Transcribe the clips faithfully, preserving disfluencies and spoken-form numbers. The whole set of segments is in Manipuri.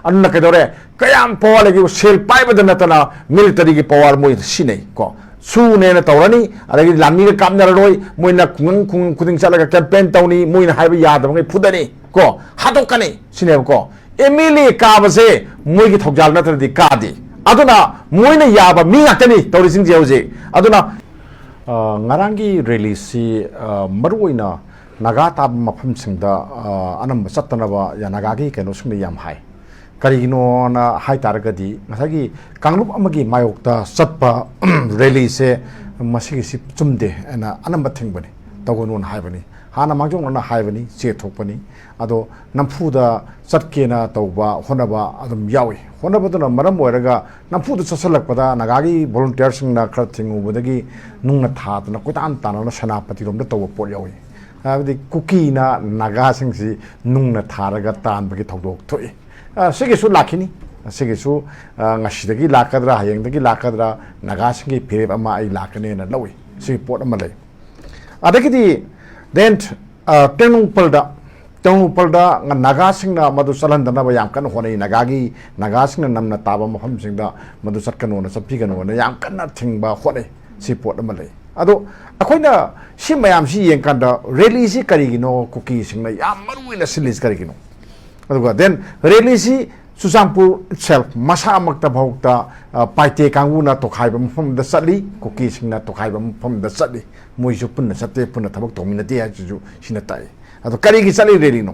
ꯑꯗꯨꯅ ꯀꯩꯗꯧꯔꯦ? ꯀꯌꯥꯝ ꯄꯋꯥꯔ ꯂꯩꯒꯦ? ꯁꯦꯜ ꯄꯥꯏꯕꯗ ꯅꯠꯇꯅ ꯃꯤꯂꯤꯇꯔꯤꯒꯤ ꯄꯋꯥꯔ ꯃꯣꯏ ꯁꯤꯖꯤꯟꯅꯩ ꯀꯣ꯫ ꯁꯨꯅꯦꯅ ꯇꯧꯔꯅꯤ, ꯑꯗꯒꯤ ꯂꯥꯟꯃꯤꯒ ꯀꯥꯞꯅꯔꯔꯣꯏ, ꯃꯣꯏꯅ ꯈꯨꯡꯒꯪ ꯈꯨꯡꯒꯪ ꯈꯨꯗꯤꯡ ꯆꯠꯂꯒ ꯀꯦꯝꯄꯦꯟ ꯇꯧꯅꯤ, ꯃꯣꯏꯅ ꯍꯥꯏꯕ ꯌꯥꯗꯕꯉꯩ ꯐꯨꯗꯅꯤ ꯀꯣ, ꯍꯥꯠꯇꯣꯛꯀꯅꯤ ꯁꯤꯅꯦꯕꯀꯣ꯫ ꯑꯦꯝ ꯑꯦꯜ ꯑꯦ ꯀꯥꯕꯁꯦ ꯃꯣꯏꯒꯤ ꯊꯧꯖꯥꯜ ꯅꯠꯇ꯭ꯔꯗꯤ ꯀꯥꯗꯦ꯫ ꯑꯗꯨꯅ ꯃꯣꯏꯅ ꯌꯥꯕ ꯃꯤ ꯉꯥꯛꯇꯅꯤ ꯇꯧꯔꯤꯁꯤꯡꯁꯦ ꯍꯧꯖꯤꯛ꯫ ꯑꯗꯨꯅ ꯑ, ꯉꯔꯥꯡꯒꯤ ꯔꯦꯂꯤꯁꯤ, ꯑ, ꯃꯔꯨꯑꯣꯏꯅ ꯅꯥꯒꯥ ꯇꯥꯕ ꯃꯐꯝꯁꯤꯡꯗ, ꯑ, ꯑꯅꯝꯕ ꯆꯠꯇꯅꯕ ꯌꯥ-, ꯅꯥꯒꯥꯒꯤ ꯀꯩꯅꯣꯁꯤꯡꯅ ꯌꯥꯝ ꯍꯥꯏ꯫ ꯀꯔꯤꯒꯤꯅꯣꯅ ꯍꯥꯏ ꯇꯥꯔꯒꯗꯤ, ꯉꯁꯥꯏꯒꯤ ꯀꯥꯡꯂꯨꯞ ꯑꯃꯒꯤ ꯃꯥꯌꯣꯛꯇ ꯆꯠꯄ ꯔꯦꯂꯤꯁꯦ ꯃꯁꯤꯒꯤꯁꯤ ꯆꯨꯝꯗꯦ ꯍꯥꯏꯅ ꯑꯅꯝꯕ ꯊꯤꯡꯕꯅꯤ, ꯇꯧꯒꯅꯨꯅ ꯍꯥꯏꯕꯅꯤ꯫ ꯍꯥꯟꯅ ꯃꯥꯡꯖꯧꯅꯅ ꯍꯥꯏꯕꯅꯤ, ꯆꯦ ꯊꯣꯛꯄꯅꯤ꯫ ꯑꯗꯣ ꯅꯝꯐꯨꯗ ꯆꯠꯀꯦꯅ ꯇꯧꯕ, ꯍꯣꯠꯅꯕ ꯑꯗꯨꯝ ꯌꯥꯎꯏ꯫ ꯍꯣꯠꯅꯕꯗꯨꯅ ꯃꯔꯝ ꯑꯣꯏꯔꯒ ꯅꯝꯐꯨꯗ ꯆꯠꯁꯤꯜꯂꯛꯄꯗ ꯅꯥꯒꯥꯒꯤ ꯚꯣꯂꯨꯟꯇꯤꯌꯔꯁꯤꯡꯅ ꯈꯔ ꯊꯤꯡꯉꯨꯕꯗꯒꯤ ꯅꯨꯡꯅ ꯊꯥꯗꯅ ꯀꯣꯏꯇꯥꯟ ꯇꯥꯟꯅꯅ ꯁꯦꯅꯥꯄꯇꯤꯔꯣꯝꯗ ꯇꯧꯕ ꯄꯣꯠ ꯌꯥꯎꯏ꯫ ꯍꯥꯏꯕꯗꯤ ꯀꯨꯀꯤꯅ ꯅꯥꯒꯥꯁꯤꯡꯁꯤ ꯅꯨꯡꯅ ꯊꯥꯔꯒ ꯇꯥꯟꯕꯒꯤ ꯊꯧꯗꯣꯛ ꯊꯣꯛꯏ꯫ ꯑ, ꯁꯤꯒꯤꯁꯨ ꯂꯥꯛꯈꯤꯅꯤ꯫ ꯁꯤꯒꯤꯁꯨ, ꯑ, ꯉꯁꯤꯗꯒꯤ ꯂꯥꯛꯀꯗ꯭ꯔꯥ, ꯍꯌꯦꯡꯗꯒꯤ ꯂꯥꯛꯀꯗ꯭ꯔꯥ, ꯅꯥꯒꯥꯁꯤꯡꯒꯤ ꯐꯤꯔꯦꯞ ꯑꯃ ꯑꯩ ꯂꯥꯛꯀꯅꯦꯅ ꯂꯧꯏ꯫ ꯁꯤꯒꯤ ꯄꯣꯠ ꯑꯃ ꯂꯩ꯫ ꯑꯗꯒꯤꯗꯤ then, ꯑ, ꯇꯦꯡꯅꯧꯄꯜꯗ, ꯇꯦꯡꯅꯧꯄꯜꯗ ꯅꯥꯒꯥꯁꯤꯡꯅ ꯃꯗꯨ ꯆꯠꯍꯟꯗꯅꯕ ꯌꯥꯝ ꯀꯟꯅ ꯍꯣꯠꯅꯩ꯫ ꯅꯥꯒꯥꯒꯤ, ꯅꯥꯒꯥꯁꯤꯡꯅ ꯅꯝꯅ ꯇꯥꯕ ꯃꯐꯝꯁꯤꯡꯗ ꯃꯗꯨ ꯆꯠꯀꯅꯣꯅ, ꯆꯠꯄꯤꯒꯅꯣꯅ ꯌꯥꯝ ꯀꯟꯅ ꯊꯤꯡꯕ ꯍꯣꯠꯅꯩ꯫ ꯁꯤ ꯄꯣꯠ ꯑꯃ ꯂꯩ꯫ ꯑꯗꯣ ꯑꯩꯈꯣꯏꯅ ꯁꯤ ꯃꯌꯥꯝꯁꯤ ꯌꯦꯡꯀꯥꯟꯗ ꯔꯦꯂꯤꯁꯤ ꯀꯔꯤꯒꯤꯅꯣ ꯀꯨꯀꯤꯁꯤꯡꯅ ꯌꯥꯝ ꯃꯔꯨ ꯑꯣꯏꯅ ꯁꯤꯜꯂꯤꯁꯤ ꯀꯔꯤꯒꯤꯅꯣ? ꯑꯗꯨꯒ then ꯔꯦꯂꯤꯁꯤ ꯆꯨꯔꯆꯥꯟꯄꯨꯔ itself ꯃꯁꯥꯃꯛꯇ ꯐꯥꯎꯗ, ꯑ, ꯄꯥꯏꯇꯦ ꯀꯥꯡꯕꯨꯅ ꯇꯣꯈꯥꯏꯕ ꯃꯐꯝꯗ ꯆꯠꯂꯤ, ꯀꯨꯀꯤꯁꯤꯡꯅ ꯇꯣꯈꯥꯏꯕ ꯃꯐꯝꯗ ꯆꯠꯂꯤ꯫ ꯃꯣꯏꯁꯨ ꯄꯨꯟꯅ ꯆꯠꯇꯦ, ꯄꯨꯟꯅ ꯊꯕꯛ ꯇꯧꯃꯤꯟꯅꯗꯦ ꯍꯥꯏꯁꯤꯁꯨ ꯁꯤꯅ ꯇꯥꯛꯏ꯫ ꯑꯗꯣ ꯀꯔꯤꯒꯤ ꯆꯠꯂꯤ ꯔꯦꯂꯤꯅꯣ?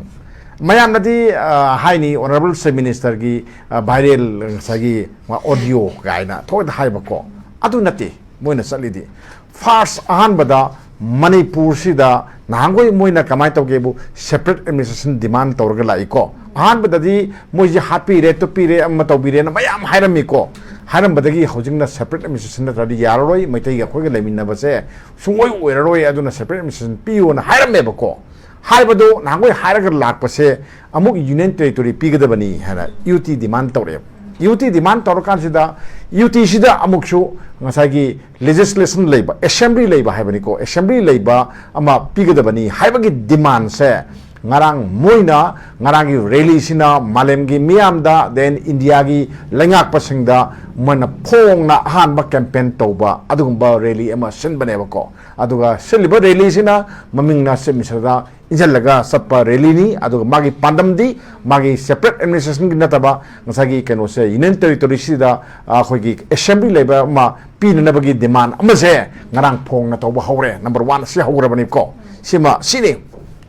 ꯃꯌꯥꯝꯅꯗꯤ, ꯑ, ꯍꯥꯏꯅꯤ, Honourable Chief Ministerꯒꯤ, ꯑ, viral ꯉꯁꯥꯏꯒꯤ audio ꯀꯥꯏꯅ ꯊꯣꯛꯇ ꯍꯥꯏꯕꯀꯣ, ꯑꯗꯨ ꯅꯠꯇꯦ ꯃꯣꯏꯅ ꯆꯠꯂꯤꯗꯤ꯫ First, ꯑꯍꯥꯟꯕꯗ ꯃꯅꯤꯄꯨꯔꯁꯤꯗ ꯅꯍꯥꯟꯈꯣꯏ ꯃꯣꯏꯅ ꯀꯃꯥꯏꯅ ꯇꯧꯒꯦꯕꯨ separate administration demand ꯇꯧꯔꯒ ꯂꯥꯛꯏꯀꯣ꯫ ꯑꯍꯥꯟꯕꯗꯗꯤ ꯃꯣꯏꯁꯤ ꯍꯥꯠꯄꯤꯔꯦ, ꯇꯨꯞꯄꯤꯔꯦ, ꯑꯃ ꯇꯧꯕꯤꯔꯦꯅ ꯃꯌꯥꯝ ꯍꯥꯏꯔꯝꯃꯤꯀꯣ꯫ ꯍꯥꯏꯔꯝꯕꯗꯒꯤ ꯍꯧꯖꯤꯛꯅ separate administration ꯅꯠꯇ꯭ꯔꯗꯤ ꯌꯥꯔꯔꯣꯏ, ꯃꯩꯇꯩꯒ ꯑꯩꯈꯣꯏꯒ ꯂꯩꯃꯤꯟꯅꯕꯁꯦ ꯁꯨꯡꯑꯣꯏ ꯑꯣꯏꯔꯔꯣꯏ, ꯑꯗꯨꯅ separate administration ꯄꯤꯌꯣꯅ ꯍꯥꯏꯔꯝꯃꯦꯕꯀꯣ꯫ ꯍꯥꯏꯕꯗꯣ ꯅꯍꯥꯟꯈꯣꯏ ꯍꯥꯏꯔꯒ ꯂꯥꯛꯄꯁꯦ ꯑꯃꯨꯛ Union Territory ꯄꯤꯒꯗꯕꯅꯤ ꯍꯥꯏꯅ UT demand ꯇꯧꯔꯛꯑꯦꯕ꯫ UT demand ꯇꯧꯔꯀꯥꯟꯁꯤꯗ UTꯁꯤꯗ ꯑꯃꯨꯛꯁꯨ ꯉꯁꯥꯏꯒꯤ legislation ꯂꯩꯕ, assembly ꯂꯩꯕ ꯍꯥꯏꯕꯅꯤꯀꯣ, assembly ꯂꯩꯕ ꯑꯃ ꯄꯤꯒꯗꯕꯅꯤ ꯍꯥꯏꯕꯒꯤ demandꯁꯦ ꯉꯔꯥꯡ ꯃꯣꯏꯅ ꯉꯔꯥꯡꯒꯤ ꯔꯦꯂꯤꯁꯤꯅ ꯃꯥꯂꯦꯝꯒꯤ ꯃꯤꯌꯥꯝꯗ, then ꯏꯟꯗꯤꯌꯥꯒꯤ ꯂꯩꯉꯥꯛꯄꯁꯤꯡꯗ ꯃꯣꯏꯅ ꯐꯣꯡꯅ ꯑꯍꯥꯟꯕ ꯀꯦꯝꯄꯦꯟ ꯇꯧꯕ ꯑꯗꯨꯒꯨꯝꯕ ꯔꯦꯂꯤ ꯑꯃ ꯁꯤꯟꯕꯅꯦꯕꯀꯣ꯫ ꯑꯗꯨꯒ ꯁꯤꯜꯂꯤꯕ ꯔꯦꯂꯤꯁꯤꯅ ꯃꯃꯤꯡꯅ ꯆꯤꯞ ꯃꯤꯅꯤꯁꯇꯔꯗ ꯏꯟꯁꯤꯜꯂꯒ ꯆꯠꯄ ꯔꯦꯂꯤꯅꯤ꯫ ꯑꯗꯨꯒ ꯃꯥꯒꯤ ꯄꯥꯟꯗꯝꯗꯤ ꯃꯥꯒꯤ ꯁꯦꯄꯔꯦꯠ ꯑꯦꯗꯃꯤꯅꯤꯁꯇ꯭ꯔꯦꯁꯟꯒꯤ ꯅꯠꯇꯕ ꯉꯁꯥꯏꯒꯤ ꯀꯩꯅꯣꯁꯦ, ꯌꯨꯅꯤꯌꯟ ꯇꯦꯔꯤꯇꯣꯔꯤꯁꯤꯗ ꯑꯩꯈꯣꯏꯒꯤ ꯑꯦꯁꯦꯝꯕ꯭ꯂꯤ ꯂꯩꯕ ꯑꯃ ꯄꯤꯅꯅꯕꯒꯤ ꯗꯤꯃꯥꯟ ꯑꯃꯁꯦ ꯉꯔꯥꯡ ꯐꯣꯡꯅ ꯇꯧꯕ ꯍꯧꯔꯦ꯫ ꯅꯝꯕꯔ ꯋꯥꯟ ꯑꯁꯤ ꯍꯧꯔꯕꯅꯤꯀꯣ꯫ ꯁꯤꯃ ꯁꯤꯅꯤ꯫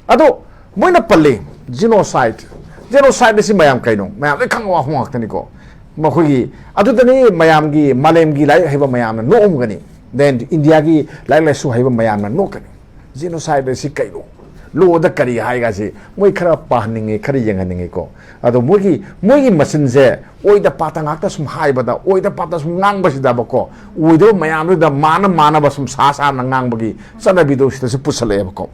ꯑꯗꯣ ꯃꯣꯏꯅ ꯄꯜꯂꯤ ꯖꯤꯅꯣꯁꯥꯏꯠ꯫ ꯖꯤꯅꯣꯁꯥꯏꯠ ꯑꯁꯤ ꯃꯌꯥꯝ ꯀꯩꯅꯣ? ꯃꯌꯥꯝ ꯂꯣꯏ ꯈꯪꯕ ꯋꯥꯐꯝ ꯉꯥꯛꯇꯅꯤꯀꯣ꯫ ꯃꯈꯣꯏꯒꯤ ꯑꯗꯨꯗꯅꯤ ꯃꯌꯥꯝꯒꯤ, ꯃꯥꯂꯦꯝꯒꯤ ꯂꯥꯏꯔꯤꯛ ꯍꯩꯕ ꯃꯌꯥꯝꯅ ꯅꯣꯛꯑꯝꯒꯅꯤ, then ꯏꯟꯗꯤꯌꯥꯒꯤ ꯂꯥꯏꯔꯤꯛ ꯂꯥꯏꯁꯨ ꯍꯩꯕ ꯃꯌꯥꯝꯅ ꯅꯣꯛꯀꯅꯤ꯫ ꯖꯤꯅꯣꯁꯥꯏꯠ ꯑꯁꯤ ꯀꯩꯅꯣ? ꯂꯣꯗ ꯀꯔꯤ ꯍꯥꯏꯒꯁꯤ ꯃꯣꯏ ꯈꯔ ꯄꯥꯍꯟꯅꯤꯡꯉꯤ, ꯈꯔ ꯌꯦꯡꯍꯟꯅꯤꯡꯉꯤꯀꯣ꯫ ꯑꯗꯣ ꯃꯣꯏꯒꯤ, ꯃꯣꯏꯒꯤ ꯃꯆꯤꯟꯁꯦ ꯑꯣꯏꯗ ꯄꯥꯗ ꯉꯥꯛꯇ ꯁꯨꯝ ꯍꯥꯏꯕꯗ, ꯑꯣꯏꯗ ꯄꯥꯗ ꯁꯨꯝ ꯉꯥꯡꯕꯁꯤꯗꯕꯀꯣ, ꯑꯣꯏꯗꯕ ꯃꯌꯥꯝꯗꯨꯗ ꯃꯥꯅ ꯃꯥꯅꯕ ꯁꯨꯝ ꯁꯥ ꯁꯥꯅ ꯉꯥꯡꯕꯒꯤ ꯆꯠꯅꯕꯤꯗꯣ ꯁꯤꯗꯁꯨ ꯄꯨꯁꯜꯂꯛꯑꯦꯕꯀꯣ꯫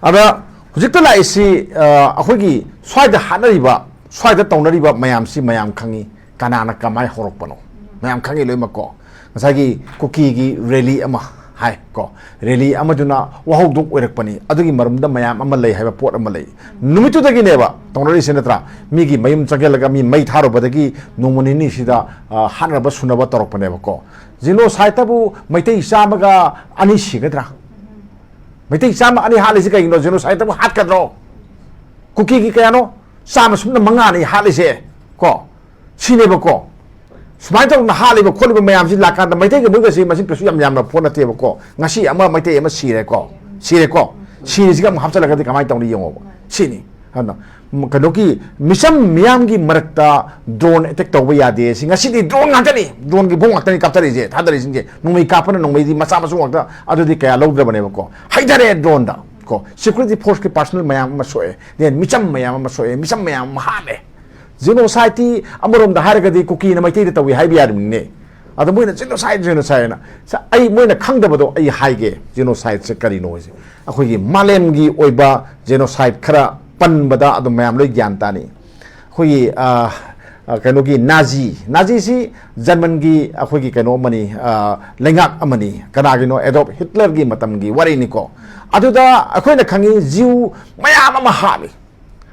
ꯑꯗ ꯍꯧꯖꯤꯛꯇ ꯂꯥꯛꯏꯁꯤ, ꯑ, ꯑꯩꯈꯣꯏꯒꯤ ꯁ꯭ꯋꯥꯏꯗ ꯍꯥꯠꯅꯔꯤꯕ, ꯁ꯭ꯋꯥꯏꯗ ꯇꯧꯅꯔꯤꯕ ꯃꯌꯥꯝꯁꯤ ꯃꯌꯥꯝ ꯈꯪꯉꯤ꯫ ꯀꯅꯥꯅ ꯀꯃꯥꯏꯅ ꯍꯧꯔꯛꯄꯅꯣ ꯃꯌꯥꯝ ꯈꯪꯉꯤ ꯂꯣꯏꯅꯃꯛꯀꯣ꯫ ꯉꯁꯥꯏꯒꯤ ꯀꯨꯀꯤꯒꯤ ꯔꯦꯂꯤ ꯑꯃ ꯍꯥꯏ ꯀꯣ, ꯔꯦꯂꯤ ꯑꯃꯗꯨꯅ ꯋꯥꯍꯧꯗꯣꯛ ꯑꯣꯏꯔꯛꯄꯅꯤ꯫ ꯑꯗꯨꯒꯤ ꯃꯔꯝꯗ ꯃꯌꯥꯝ ꯑꯃ ꯂꯩ ꯍꯥꯏꯕ ꯄꯣꯠ ꯑꯃ ꯂꯩ꯫ ꯅꯨꯃꯤꯠꯇꯨꯗꯒꯤꯅꯦꯕ ꯇꯧꯅꯔꯤꯁꯦ, ꯅꯠꯇ꯭ꯔꯥ? ꯃꯤꯒꯤ ꯃꯌꯨꯝ ꯆꯪꯁꯤꯜꯂꯒ ꯃꯤ ꯃꯩ ꯊꯥꯔꯨꯕꯗꯒꯤ ꯅꯣꯡꯃ ꯅꯤꯅꯤꯁꯤꯗ, ꯑ, ꯍꯥꯠꯅꯕ ꯁꯨꯅꯕ ꯇꯧꯔꯛꯄꯅꯦꯕꯀꯣ꯫ ꯖꯤꯅꯣꯁꯥꯏꯠꯇꯕꯨ ꯃꯩꯇꯩ ꯆꯥꯝꯃꯒ ꯑꯅꯤ ꯁꯤꯒꯗ꯭ꯔꯥ? ꯃꯩꯇꯩ ꯆꯥꯝꯃ ꯑꯅꯤ ꯍꯥꯠꯂꯤꯁꯤ ꯀꯩꯒꯤꯅꯣ? ꯖꯤꯅꯣꯁꯥꯏꯠꯇꯕꯨ ꯍꯥꯠꯀꯗ꯭ꯔꯣ? ꯀꯨꯀꯤꯒꯤ ꯀꯌꯥꯅꯣ? ꯆꯥꯝꯃ ꯁꯨꯞꯅ ꯃꯉꯥꯅꯤ ꯍꯥꯠꯂꯤꯁꯦ ꯀꯣ, ꯁꯤꯅꯦꯕꯀꯣ꯫ ꯁꯨꯃꯥꯏꯅ ꯇꯧꯗꯅ ꯍꯥꯠꯂꯤꯕ ꯈꯣꯠꯂꯤꯕ ꯃꯌꯥꯝꯁꯤ ꯂꯥꯛꯀꯥꯟꯗ ꯃꯩꯇꯩꯒ ꯃꯣꯏꯒꯁꯤ ꯃꯁꯤꯡ ꯀꯩꯁꯨ ꯌꯥꯝ ꯌꯥꯝꯅ ꯄꯣꯠ ꯅꯠꯇꯦꯕꯀꯣ꯫ ꯉꯁꯤ ꯑꯃ ꯃꯩꯇꯩ ꯑꯃ ꯁꯤꯔꯦꯀꯣ, ꯁꯤꯔꯦꯀꯣ, ꯁꯤꯔꯤꯁꯤꯒ ꯑꯃꯨꯛ ꯍꯥꯞꯆꯤꯜꯂꯒꯗꯤ ꯀꯃꯥꯏꯅ ꯇꯧꯅꯤ ꯌꯦꯡꯉꯣꯕ꯫ ꯁꯤꯅꯤ꯫ ꯑꯗꯨꯅ ꯀꯩꯅꯣꯒꯤ ꯃꯤꯆꯝ ꯃꯤꯌꯥꯝꯒꯤ ꯃꯔꯛꯇ ꯗ꯭ꯔꯣꯟ ꯑꯦꯇꯦꯛ ꯇꯧꯕ ꯌꯥꯗꯦ꯫ ꯁꯤ ꯉꯁꯤꯗꯤ ꯗ꯭ꯔꯣꯟ ꯉꯥꯛꯇꯅꯤ, ꯗ꯭ꯔꯣꯟꯒꯤ ꯕꯣꯝ ꯉꯥꯛꯇꯅꯤ ꯀꯥꯞꯊꯔꯛꯏꯁꯦ, ꯊꯥꯗꯔꯛꯏꯁꯤꯡꯁꯦ꯫ ꯅꯣꯡꯃꯩ ꯀꯥꯞꯄꯅ ꯅꯣꯡꯃꯩꯗꯤ ꯃꯆꯥ ꯃꯁꯨ ꯉꯥꯛꯇ, ꯑꯗꯨꯗꯤ ꯀꯌꯥ ꯂꯧꯗ꯭ꯔꯕꯅꯦꯕꯀꯣ꯫ ꯍꯩꯊꯔꯦ ꯗ꯭ꯔꯣꯟꯗ ꯀꯣ, ꯁꯦꯀ꯭ꯌꯨꯔꯤꯇꯤ ꯐꯣꯔꯁꯀꯤ ꯄꯥꯔꯁꯣꯅꯦꯜ ꯃꯌꯥꯝ ꯑꯃ ꯁꯣꯛꯑꯦ, ꯗꯦꯟ ꯃꯤꯆꯝ ꯃꯌꯥꯝ ꯑꯃ ꯁꯣꯛꯑꯦ, ꯃꯤꯆꯝ ꯃꯌꯥꯝ ꯑꯃ ꯍꯥꯠꯂꯦ꯫ ꯖꯤꯅꯣꯁꯥꯏꯠꯇꯤ ꯑꯃꯔꯣꯝꯗ ꯍꯥꯏꯔꯒꯗꯤ ꯀꯨꯀꯤꯅ ꯃꯩꯇꯩꯗ ꯇꯧꯏ ꯍꯥꯏꯕ ꯌꯥꯔꯤꯕꯅꯤꯅꯦ꯫ ꯑꯗꯣ ꯃꯣꯏꯅ ꯖꯤꯅꯣꯁꯥꯏꯠ, ꯖꯤꯅꯣꯁꯥꯏꯠ ꯍꯥꯏꯅ꯫ ꯁ-, ꯑꯩ, ꯃꯣꯏꯅ ꯈꯪꯗꯕꯗꯣ ꯑꯩ ꯍꯥꯏꯒꯦ, ꯖꯤꯅꯣꯁꯥꯏꯠꯁꯦ ꯀꯔꯤꯅꯣ ꯍꯥꯏꯁꯦ꯫ ꯑꯩꯈꯣꯏꯒꯤ ꯃꯥꯂꯦꯝꯒꯤ ꯑꯣꯏꯕ ꯖꯤꯅꯣꯁꯥꯏꯠ ꯈꯔ ꯄꯟꯕꯗ ꯑꯗꯨꯝ ꯃꯌꯥꯝ ꯂꯣꯏ ꯒ꯭ꯌꯥꯟ ꯇꯥꯅꯤ꯫ ꯑꯩꯈꯣꯏꯒꯤ, ꯑ, ꯑ, ꯀꯩꯅꯣꯒꯤ ꯅꯥꯖꯤ, ꯅꯥꯖꯤꯁꯤ ꯖꯔꯃꯟꯒꯤ ꯑꯩꯈꯣꯏꯒꯤ ꯀꯩꯅꯣ ꯑꯃꯅꯤ, ꯑ, ꯂꯩꯉꯥꯛ ꯑꯃꯅꯤ꯫ ꯀꯅꯥꯒꯤꯅꯣ? ꯑꯦꯗꯣꯜꯐ ꯍꯤꯠꯂꯔꯒꯤ ꯃꯇꯝꯒꯤ ꯋꯥꯔꯤꯅꯤꯀꯣ꯫ ꯑꯗꯨꯗ ꯑꯩꯈꯣꯏꯅ ꯈꯪꯉꯤ, ꯖꯤꯎ ꯃꯌꯥꯝ ꯑꯃ ꯍꯥꯠꯂꯤ꯫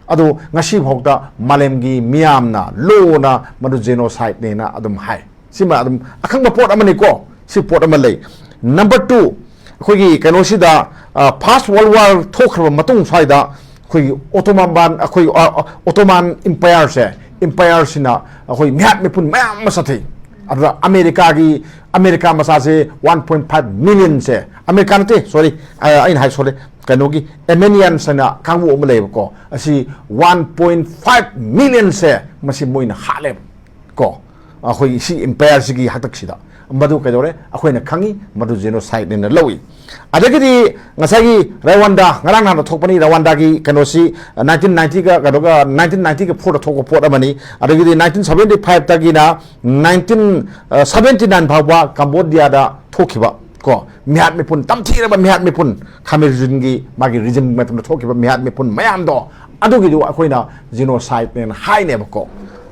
ꯑꯗꯣ ꯉꯁꯤ ꯐꯥꯎꯗ ꯃꯥꯂꯦꯝꯒꯤ ꯃꯤꯌꯥꯝꯅ ꯂꯣꯅ ꯃꯗꯨ ꯖꯦꯅꯣꯁꯥꯏꯠꯅꯦꯅ ꯑꯗꯨꯝ ꯍꯥꯏ꯫ ꯁꯤꯃ ꯑꯗꯨꯝ ꯑꯈꯪꯕ ꯄꯣꯠ ꯑꯃꯅꯤꯀꯣ꯫ ꯁꯤ ꯄꯣꯠ ꯑꯃ ꯂꯩ꯫ ꯅꯝꯕꯔ ꯇꯨ, ꯑꯩꯈꯣꯏꯒꯤ ꯀꯩꯅꯣꯁꯤꯗ, ꯐꯥꯔꯁ ꯋꯥꯔꯜ ꯋꯥꯔ ꯊꯣꯛꯈ꯭ꯔꯕ ꯃꯇꯨꯡ ꯁ꯭ꯋꯥꯏꯗ ꯑꯩꯈꯣꯏꯒꯤ ꯑꯣꯇꯣꯃꯥꯟ, ꯑꯩꯈꯣꯏ, ꯑ, ꯑ, ꯑꯣꯇꯣꯃꯥꯟ ꯏꯝꯄꯥꯌꯔꯁꯦ, ꯏꯝꯄꯥꯌꯔꯁꯤꯅ ꯑꯩꯈꯣꯏ ꯃꯤꯍꯥꯠ ꯃꯤꯄꯨꯟ ꯃꯌꯥꯝ ꯑꯃ ꯆꯠꯊꯩ꯫ ꯑꯗꯨꯗ ꯑꯃꯦꯔꯤꯀꯥꯒꯤ, ꯑꯃꯦꯔꯤꯀꯥ ꯃꯆꯥꯁꯦ ꯋꯥꯟ ꯄꯣꯏꯟ ꯐꯥꯏꯚ ꯃꯤꯂꯤꯌꯟꯁꯦ, ꯑꯃꯦꯔꯤꯀꯥ ꯅꯠꯇꯦ, ꯁꯣꯔꯤ, ꯑꯩꯅ ꯍꯥꯏ, ꯁꯣꯔꯤ, ꯀꯩꯅꯣꯒꯤ ꯑꯦꯃꯦꯅꯤꯌꯟꯁ ꯍꯥꯏꯅ ꯀꯥꯡꯕꯨ ꯑꯃ ꯂꯩꯌꯦꯕꯀꯣ꯫ ꯑꯁꯤ ꯋꯥꯟ ꯄꯣꯏꯟ ꯐꯥꯏꯚ ꯃꯤꯂꯤꯌꯟꯁꯦ ꯃꯁꯤ ꯃꯣꯏꯅ ꯍꯥꯠꯂꯦꯕ ꯀꯣ꯫ ꯑꯩꯈꯣꯏꯒꯤ ꯁꯤ ꯏꯝꯄꯥꯌꯔꯁꯤꯒꯤ ꯍꯥꯛꯇꯛꯁꯤꯗ꯫ ꯃꯗꯨ ꯀꯩꯗꯧꯔꯦ? ꯑꯩꯈꯣꯏꯅ ꯈꯪꯉꯤ, ꯃꯗꯨ ꯖꯦꯅꯣꯁꯥꯏꯠꯅꯦꯅ ꯂꯧꯏ꯫ ꯑꯗꯒꯤꯗꯤ ꯉꯁꯥꯏꯒꯤ ꯔꯋꯥꯟꯗꯥ, ꯉꯔꯥꯡ ꯅꯍꯥꯟꯗ ꯊꯣꯛꯄꯅꯤ, ꯔꯋꯥꯟꯗꯥꯒꯤ ꯀꯩꯅꯣꯁꯤ ꯅꯥꯏꯟꯇꯤꯟ ꯅꯥꯏꯟꯇꯤꯒ ꯀꯩꯅꯣꯒ, ꯅꯥꯏꯟꯇꯤꯟ ꯅꯥꯏꯟꯇꯤꯒ ꯐꯣꯔꯗ ꯊꯣꯛꯄ ꯄꯣꯠ ꯑꯃꯅꯤ꯫ ꯑꯗꯒꯤꯗꯤ ꯅꯥꯏꯟꯇꯤꯟ ꯁꯚꯦꯟꯇꯤ ꯐꯥꯏꯚꯇꯒꯤꯅ ꯅꯥꯏꯟꯇꯤꯟ ꯁꯚꯦꯟꯇꯤ ꯅꯥꯏꯟ ꯐꯥꯎꯕ ꯀꯝꯕꯣꯗꯤꯌꯥꯗ ꯊꯣꯛꯈꯤꯕ ꯀꯣ, ꯃꯤꯍꯥꯠ ꯃꯤꯄꯨꯟ, ꯇꯝꯊꯤꯔꯕ ꯃꯤꯍꯥꯠ ꯃꯤꯄꯨꯟ, ꯈꯥꯃꯦꯔ ꯔꯤꯖꯤꯝꯒꯤ ꯃꯥꯒꯤ ꯔꯤꯖꯤꯝ ꯃꯇꯝꯗ ꯊꯣꯛꯈꯤꯕ ꯃꯤꯍꯥꯠ ꯃꯤꯄꯨꯟ ꯃꯌꯥꯝꯗꯣ, ꯑꯗꯨꯒꯤꯗꯨ ꯑꯩꯈꯣꯏꯅ ꯖꯤꯅꯣꯁꯥꯏꯠꯅꯦꯅ ꯍꯥꯏꯅꯦꯕꯀꯣ꯫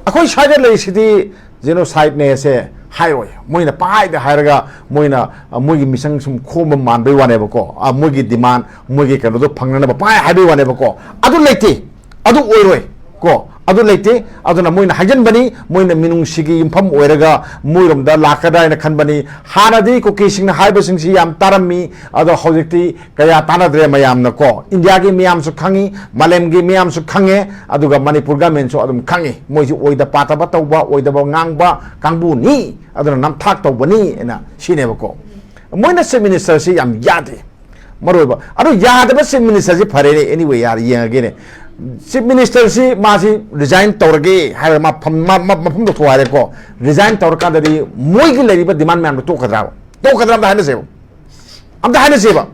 ꯑꯩꯈꯣꯏ ꯁ꯭ꯋꯥꯏꯗ ꯂꯩꯔꯤꯁꯤꯗꯤ ꯖꯤꯅꯣꯁꯥꯏꯠꯅꯦꯁꯦ ꯍꯥꯏꯔꯣꯏ꯫ ꯃꯣꯏꯅ ꯄꯪꯍꯥꯏꯗ ꯍꯥꯏꯔꯒ, ꯃꯣꯏꯅ, ꯑ, ꯃꯣꯏꯒꯤ ꯃꯤꯆꯪ ꯁꯨꯝ ꯈꯣꯝꯕ ꯃꯥꯟꯕꯩ ꯋꯥꯅꯦꯕꯀꯣ꯫ ꯑ, ꯃꯣꯏꯒꯤ ꯗꯤꯃꯥꯟ, ꯃꯣꯏꯒꯤ ꯀꯩꯅꯣꯗꯣ ꯐꯪꯅꯅꯕ ꯄꯪꯍꯥꯏ ꯍꯥꯏꯕꯩ ꯋꯥꯅꯦꯕꯀꯣ꯫ ꯑꯗꯨ ꯂꯩꯇꯦ, ꯑꯗꯨ ꯑꯣꯏꯔꯣꯏ ꯀꯣ, ꯑꯗꯨ ꯂꯩꯇꯦ꯫ ꯑꯗꯨꯅ ꯃꯣꯏꯅ ꯍꯥꯏꯖꯤꯟꯕꯅꯤ, ꯃꯣꯏꯅ ꯃꯤꯅꯨꯡꯁꯤꯒꯤ ꯌꯨꯝꯐꯝ ꯑꯣꯏꯔꯒ ꯃꯣꯏꯔꯣꯝꯗ ꯂꯥꯛꯀꯗ꯭ꯔꯥ ꯍꯥꯏꯅ ꯈꯟꯕꯅꯤ꯫ ꯍꯥꯟꯅꯗꯤ ꯀꯨꯀꯤꯁꯤꯡꯅ ꯍꯥꯏꯕꯁꯤꯡꯁꯤ ꯌꯥꯝ ꯇꯥꯔꯝꯃꯤ, ꯑꯗꯣ ꯍꯧꯖꯤꯛꯇꯤ ꯀꯌꯥ ꯇꯥꯟꯅꯗ꯭ꯔꯦ ꯃꯌꯥꯝꯅ ꯀꯣ꯫ ꯏꯟꯗꯤꯌꯥꯒꯤ ꯃꯤꯌꯥꯝꯁꯨ ꯈꯪꯉꯤ, ꯃꯥꯂꯦꯝꯒꯤ ꯃꯤꯌꯥꯝꯁꯨ ꯈꯪꯉꯦ, ꯑꯗꯨꯒ ꯃꯅꯤꯄꯨꯔ ꯒꯃꯦꯟꯁꯨ ꯑꯗꯨꯝ ꯈꯪꯉꯤ꯫ ꯃꯣꯏꯁꯤ ꯑꯣꯏꯗ ꯄꯥꯗꯕ ꯇꯧꯕ, ꯑꯣꯏꯗꯕ ꯉꯥꯡꯕ ꯀꯥꯡꯕꯨꯅꯤ, ꯑꯗꯨꯅ ꯅꯝꯊꯥꯛ ꯇꯧꯕꯅꯤ ꯍꯥꯏꯅ ꯁꯤꯅꯦꯕꯀꯣ꯫ ꯃꯣꯏꯅ ꯆꯤꯐ ꯃꯤꯅꯤꯁꯇꯔꯁꯤ ꯌꯥꯝ ꯌꯥꯗꯦ꯫ ꯃꯔꯨꯑꯣꯏꯕ ꯑꯗꯨ ꯌꯥꯗꯕ ꯆꯤꯐ ꯃꯤꯅꯤꯁꯇꯔꯁꯤ ꯐꯔꯦꯅꯦ, anyway, ꯌꯥꯔꯦ, ꯌꯦꯡꯉꯒꯦꯅꯦ꯫ ꯆꯤꯐ ꯃꯤꯅꯤꯁꯇꯔꯁꯤ ꯃꯥꯁꯤ ꯔꯤꯖꯥꯏꯟ ꯇꯧꯔꯒꯦ ꯍꯥꯏꯔꯒ ꯃꯐꯝ, ꯃ-, ꯃ-, ꯃꯐꯝ ꯂꯧꯊꯣꯛ ꯍꯥꯏꯔꯦꯀꯣ꯫ ꯔꯤꯖꯥꯏꯟ ꯇꯧꯔꯀꯥꯟꯗꯗꯤ ꯃꯣꯏꯒꯤ ꯂꯩꯔꯤꯕ ꯗꯤꯃꯥꯟ ꯃꯌꯥꯝꯗꯣ ꯇꯣꯛꯀꯗ꯭ꯔꯥꯕ? ꯇꯣꯛꯀꯗ꯭ꯔꯥ? ꯑꯝꯇ ꯍꯥꯏꯅꯁꯦꯕ꯫ ꯑꯝꯇ ꯍꯥꯏꯅꯁꯦꯕ꯫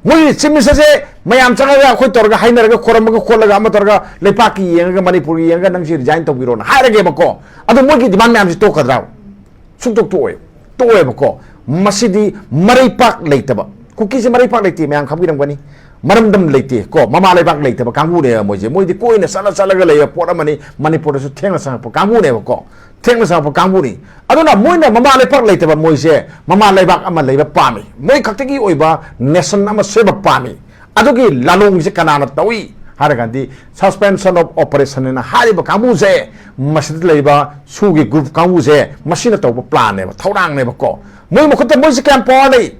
ꯃꯣꯏ ꯆꯤꯐ ꯃꯤꯅꯤꯁꯇꯔꯁꯦ ꯃꯌꯥꯝ ꯆꯪꯉꯒ ꯑꯩꯈꯣꯏ ꯇꯧꯔꯒ ꯍꯥꯏꯅꯔꯒ ꯈꯣꯔꯝꯃꯒ ꯈꯣꯠꯂꯒ ꯑꯃ ꯇꯧꯔꯒ ꯂꯩꯄꯥꯛꯀꯤ ꯌꯦꯡꯉꯒ ꯃꯅꯤꯄꯨꯔꯒꯤ ꯌꯦꯡꯉꯒ ꯅꯪꯁꯤ ꯔꯤꯖꯥꯏꯟ ꯇꯧꯕꯤꯔꯣꯅ ꯍꯥꯏꯔꯒꯦꯕꯀꯣ꯫ ꯑꯗꯣ ꯃꯣꯏꯒꯤ ꯗꯤꯃꯥꯟ ꯃꯌꯥꯝꯁꯤ ꯇꯣꯛꯀꯗ꯭ꯔꯥꯕ? ꯁꯨꯡꯇꯣꯛ ꯇꯣꯛꯑꯣꯏ, ꯇꯣꯛꯑꯣꯏꯕꯀꯣ꯫ ꯃꯁꯤꯗꯤ ꯃꯔꯩꯄꯥꯛ ꯂꯩꯇꯕ, ꯀꯨꯀꯤꯁꯦ ꯃꯔꯩꯄꯥꯛ ꯂꯩꯇꯦ, ꯃꯌꯥꯝ ꯈꯪꯕꯤꯔꯝꯒꯅꯤ꯫ ꯃꯔꯝꯗꯝ ꯂꯩꯇꯦ ꯀꯣ, ꯃꯃꯥ ꯂꯩꯕꯥꯛ ꯂꯩꯇꯕ ꯀꯥꯡꯕꯨꯅꯦꯕ ꯃꯣꯏꯁꯦ꯫ ꯃꯣꯏꯗꯤ ꯀꯣꯏꯅ ꯆꯠꯂ ꯆꯠꯂꯒ ꯂꯩꯕ ꯄꯣꯠ ꯑꯃꯅꯤ, ꯃꯅꯤꯄꯨꯔꯗꯁꯨ ꯊꯦꯡꯅ ꯆꯪꯉꯛꯄ ꯀꯥꯡꯕꯨꯅꯦꯕꯀꯣ, ꯊꯦꯡꯅ ꯆꯪꯉꯛꯄ ꯀꯥꯡꯕꯨꯅꯤ꯫ ꯑꯗꯨꯅ ꯃꯣꯏꯅ ꯃꯃꯥ ꯂꯩꯕꯥꯛ ꯂꯩꯇꯕ ꯃꯣꯏꯁꯦ ꯃꯃꯥ ꯂꯩꯕꯥꯛ ꯑꯃ ꯂꯩꯕ ꯄꯥꯝꯃꯤ, ꯃꯣꯏ ꯈꯛꯇꯒꯤ ꯑꯣꯏꯕ ꯅꯦꯁꯟ ꯑꯃ ꯁꯦꯝꯕ ꯄꯥꯝꯃꯤ꯫ ꯑꯗꯨꯒꯤ ꯂꯥꯂꯣꯡꯁꯦ ꯀꯅꯥꯅ ꯇꯧꯏ ꯍꯥꯏꯔꯒꯗꯤ, ꯁꯁꯄꯦꯟꯁꯟ ꯑꯣꯐ ꯑꯣꯄꯔꯦꯁꯟ ꯍꯥꯏꯅ ꯍꯥꯏꯔꯤꯕ ꯀꯥꯡꯕꯨꯁꯦ, ꯃꯁꯤꯗ ꯂꯩꯕ ꯁꯨꯒꯤ ꯒ꯭ꯔꯨꯞ ꯀꯥꯡꯕꯨꯁꯦ ꯃꯁꯤꯅ ꯇꯧꯕ ꯄ꯭ꯂꯥꯟꯅꯦꯕ, ꯊꯧꯔꯥꯡꯅꯦꯕꯀꯣ꯫ ꯃꯣꯏ ꯃꯈꯨꯠꯇ ꯃꯣꯏꯁꯦ ꯀꯌꯥꯝ ꯄꯋꯥꯔ ꯂꯩ,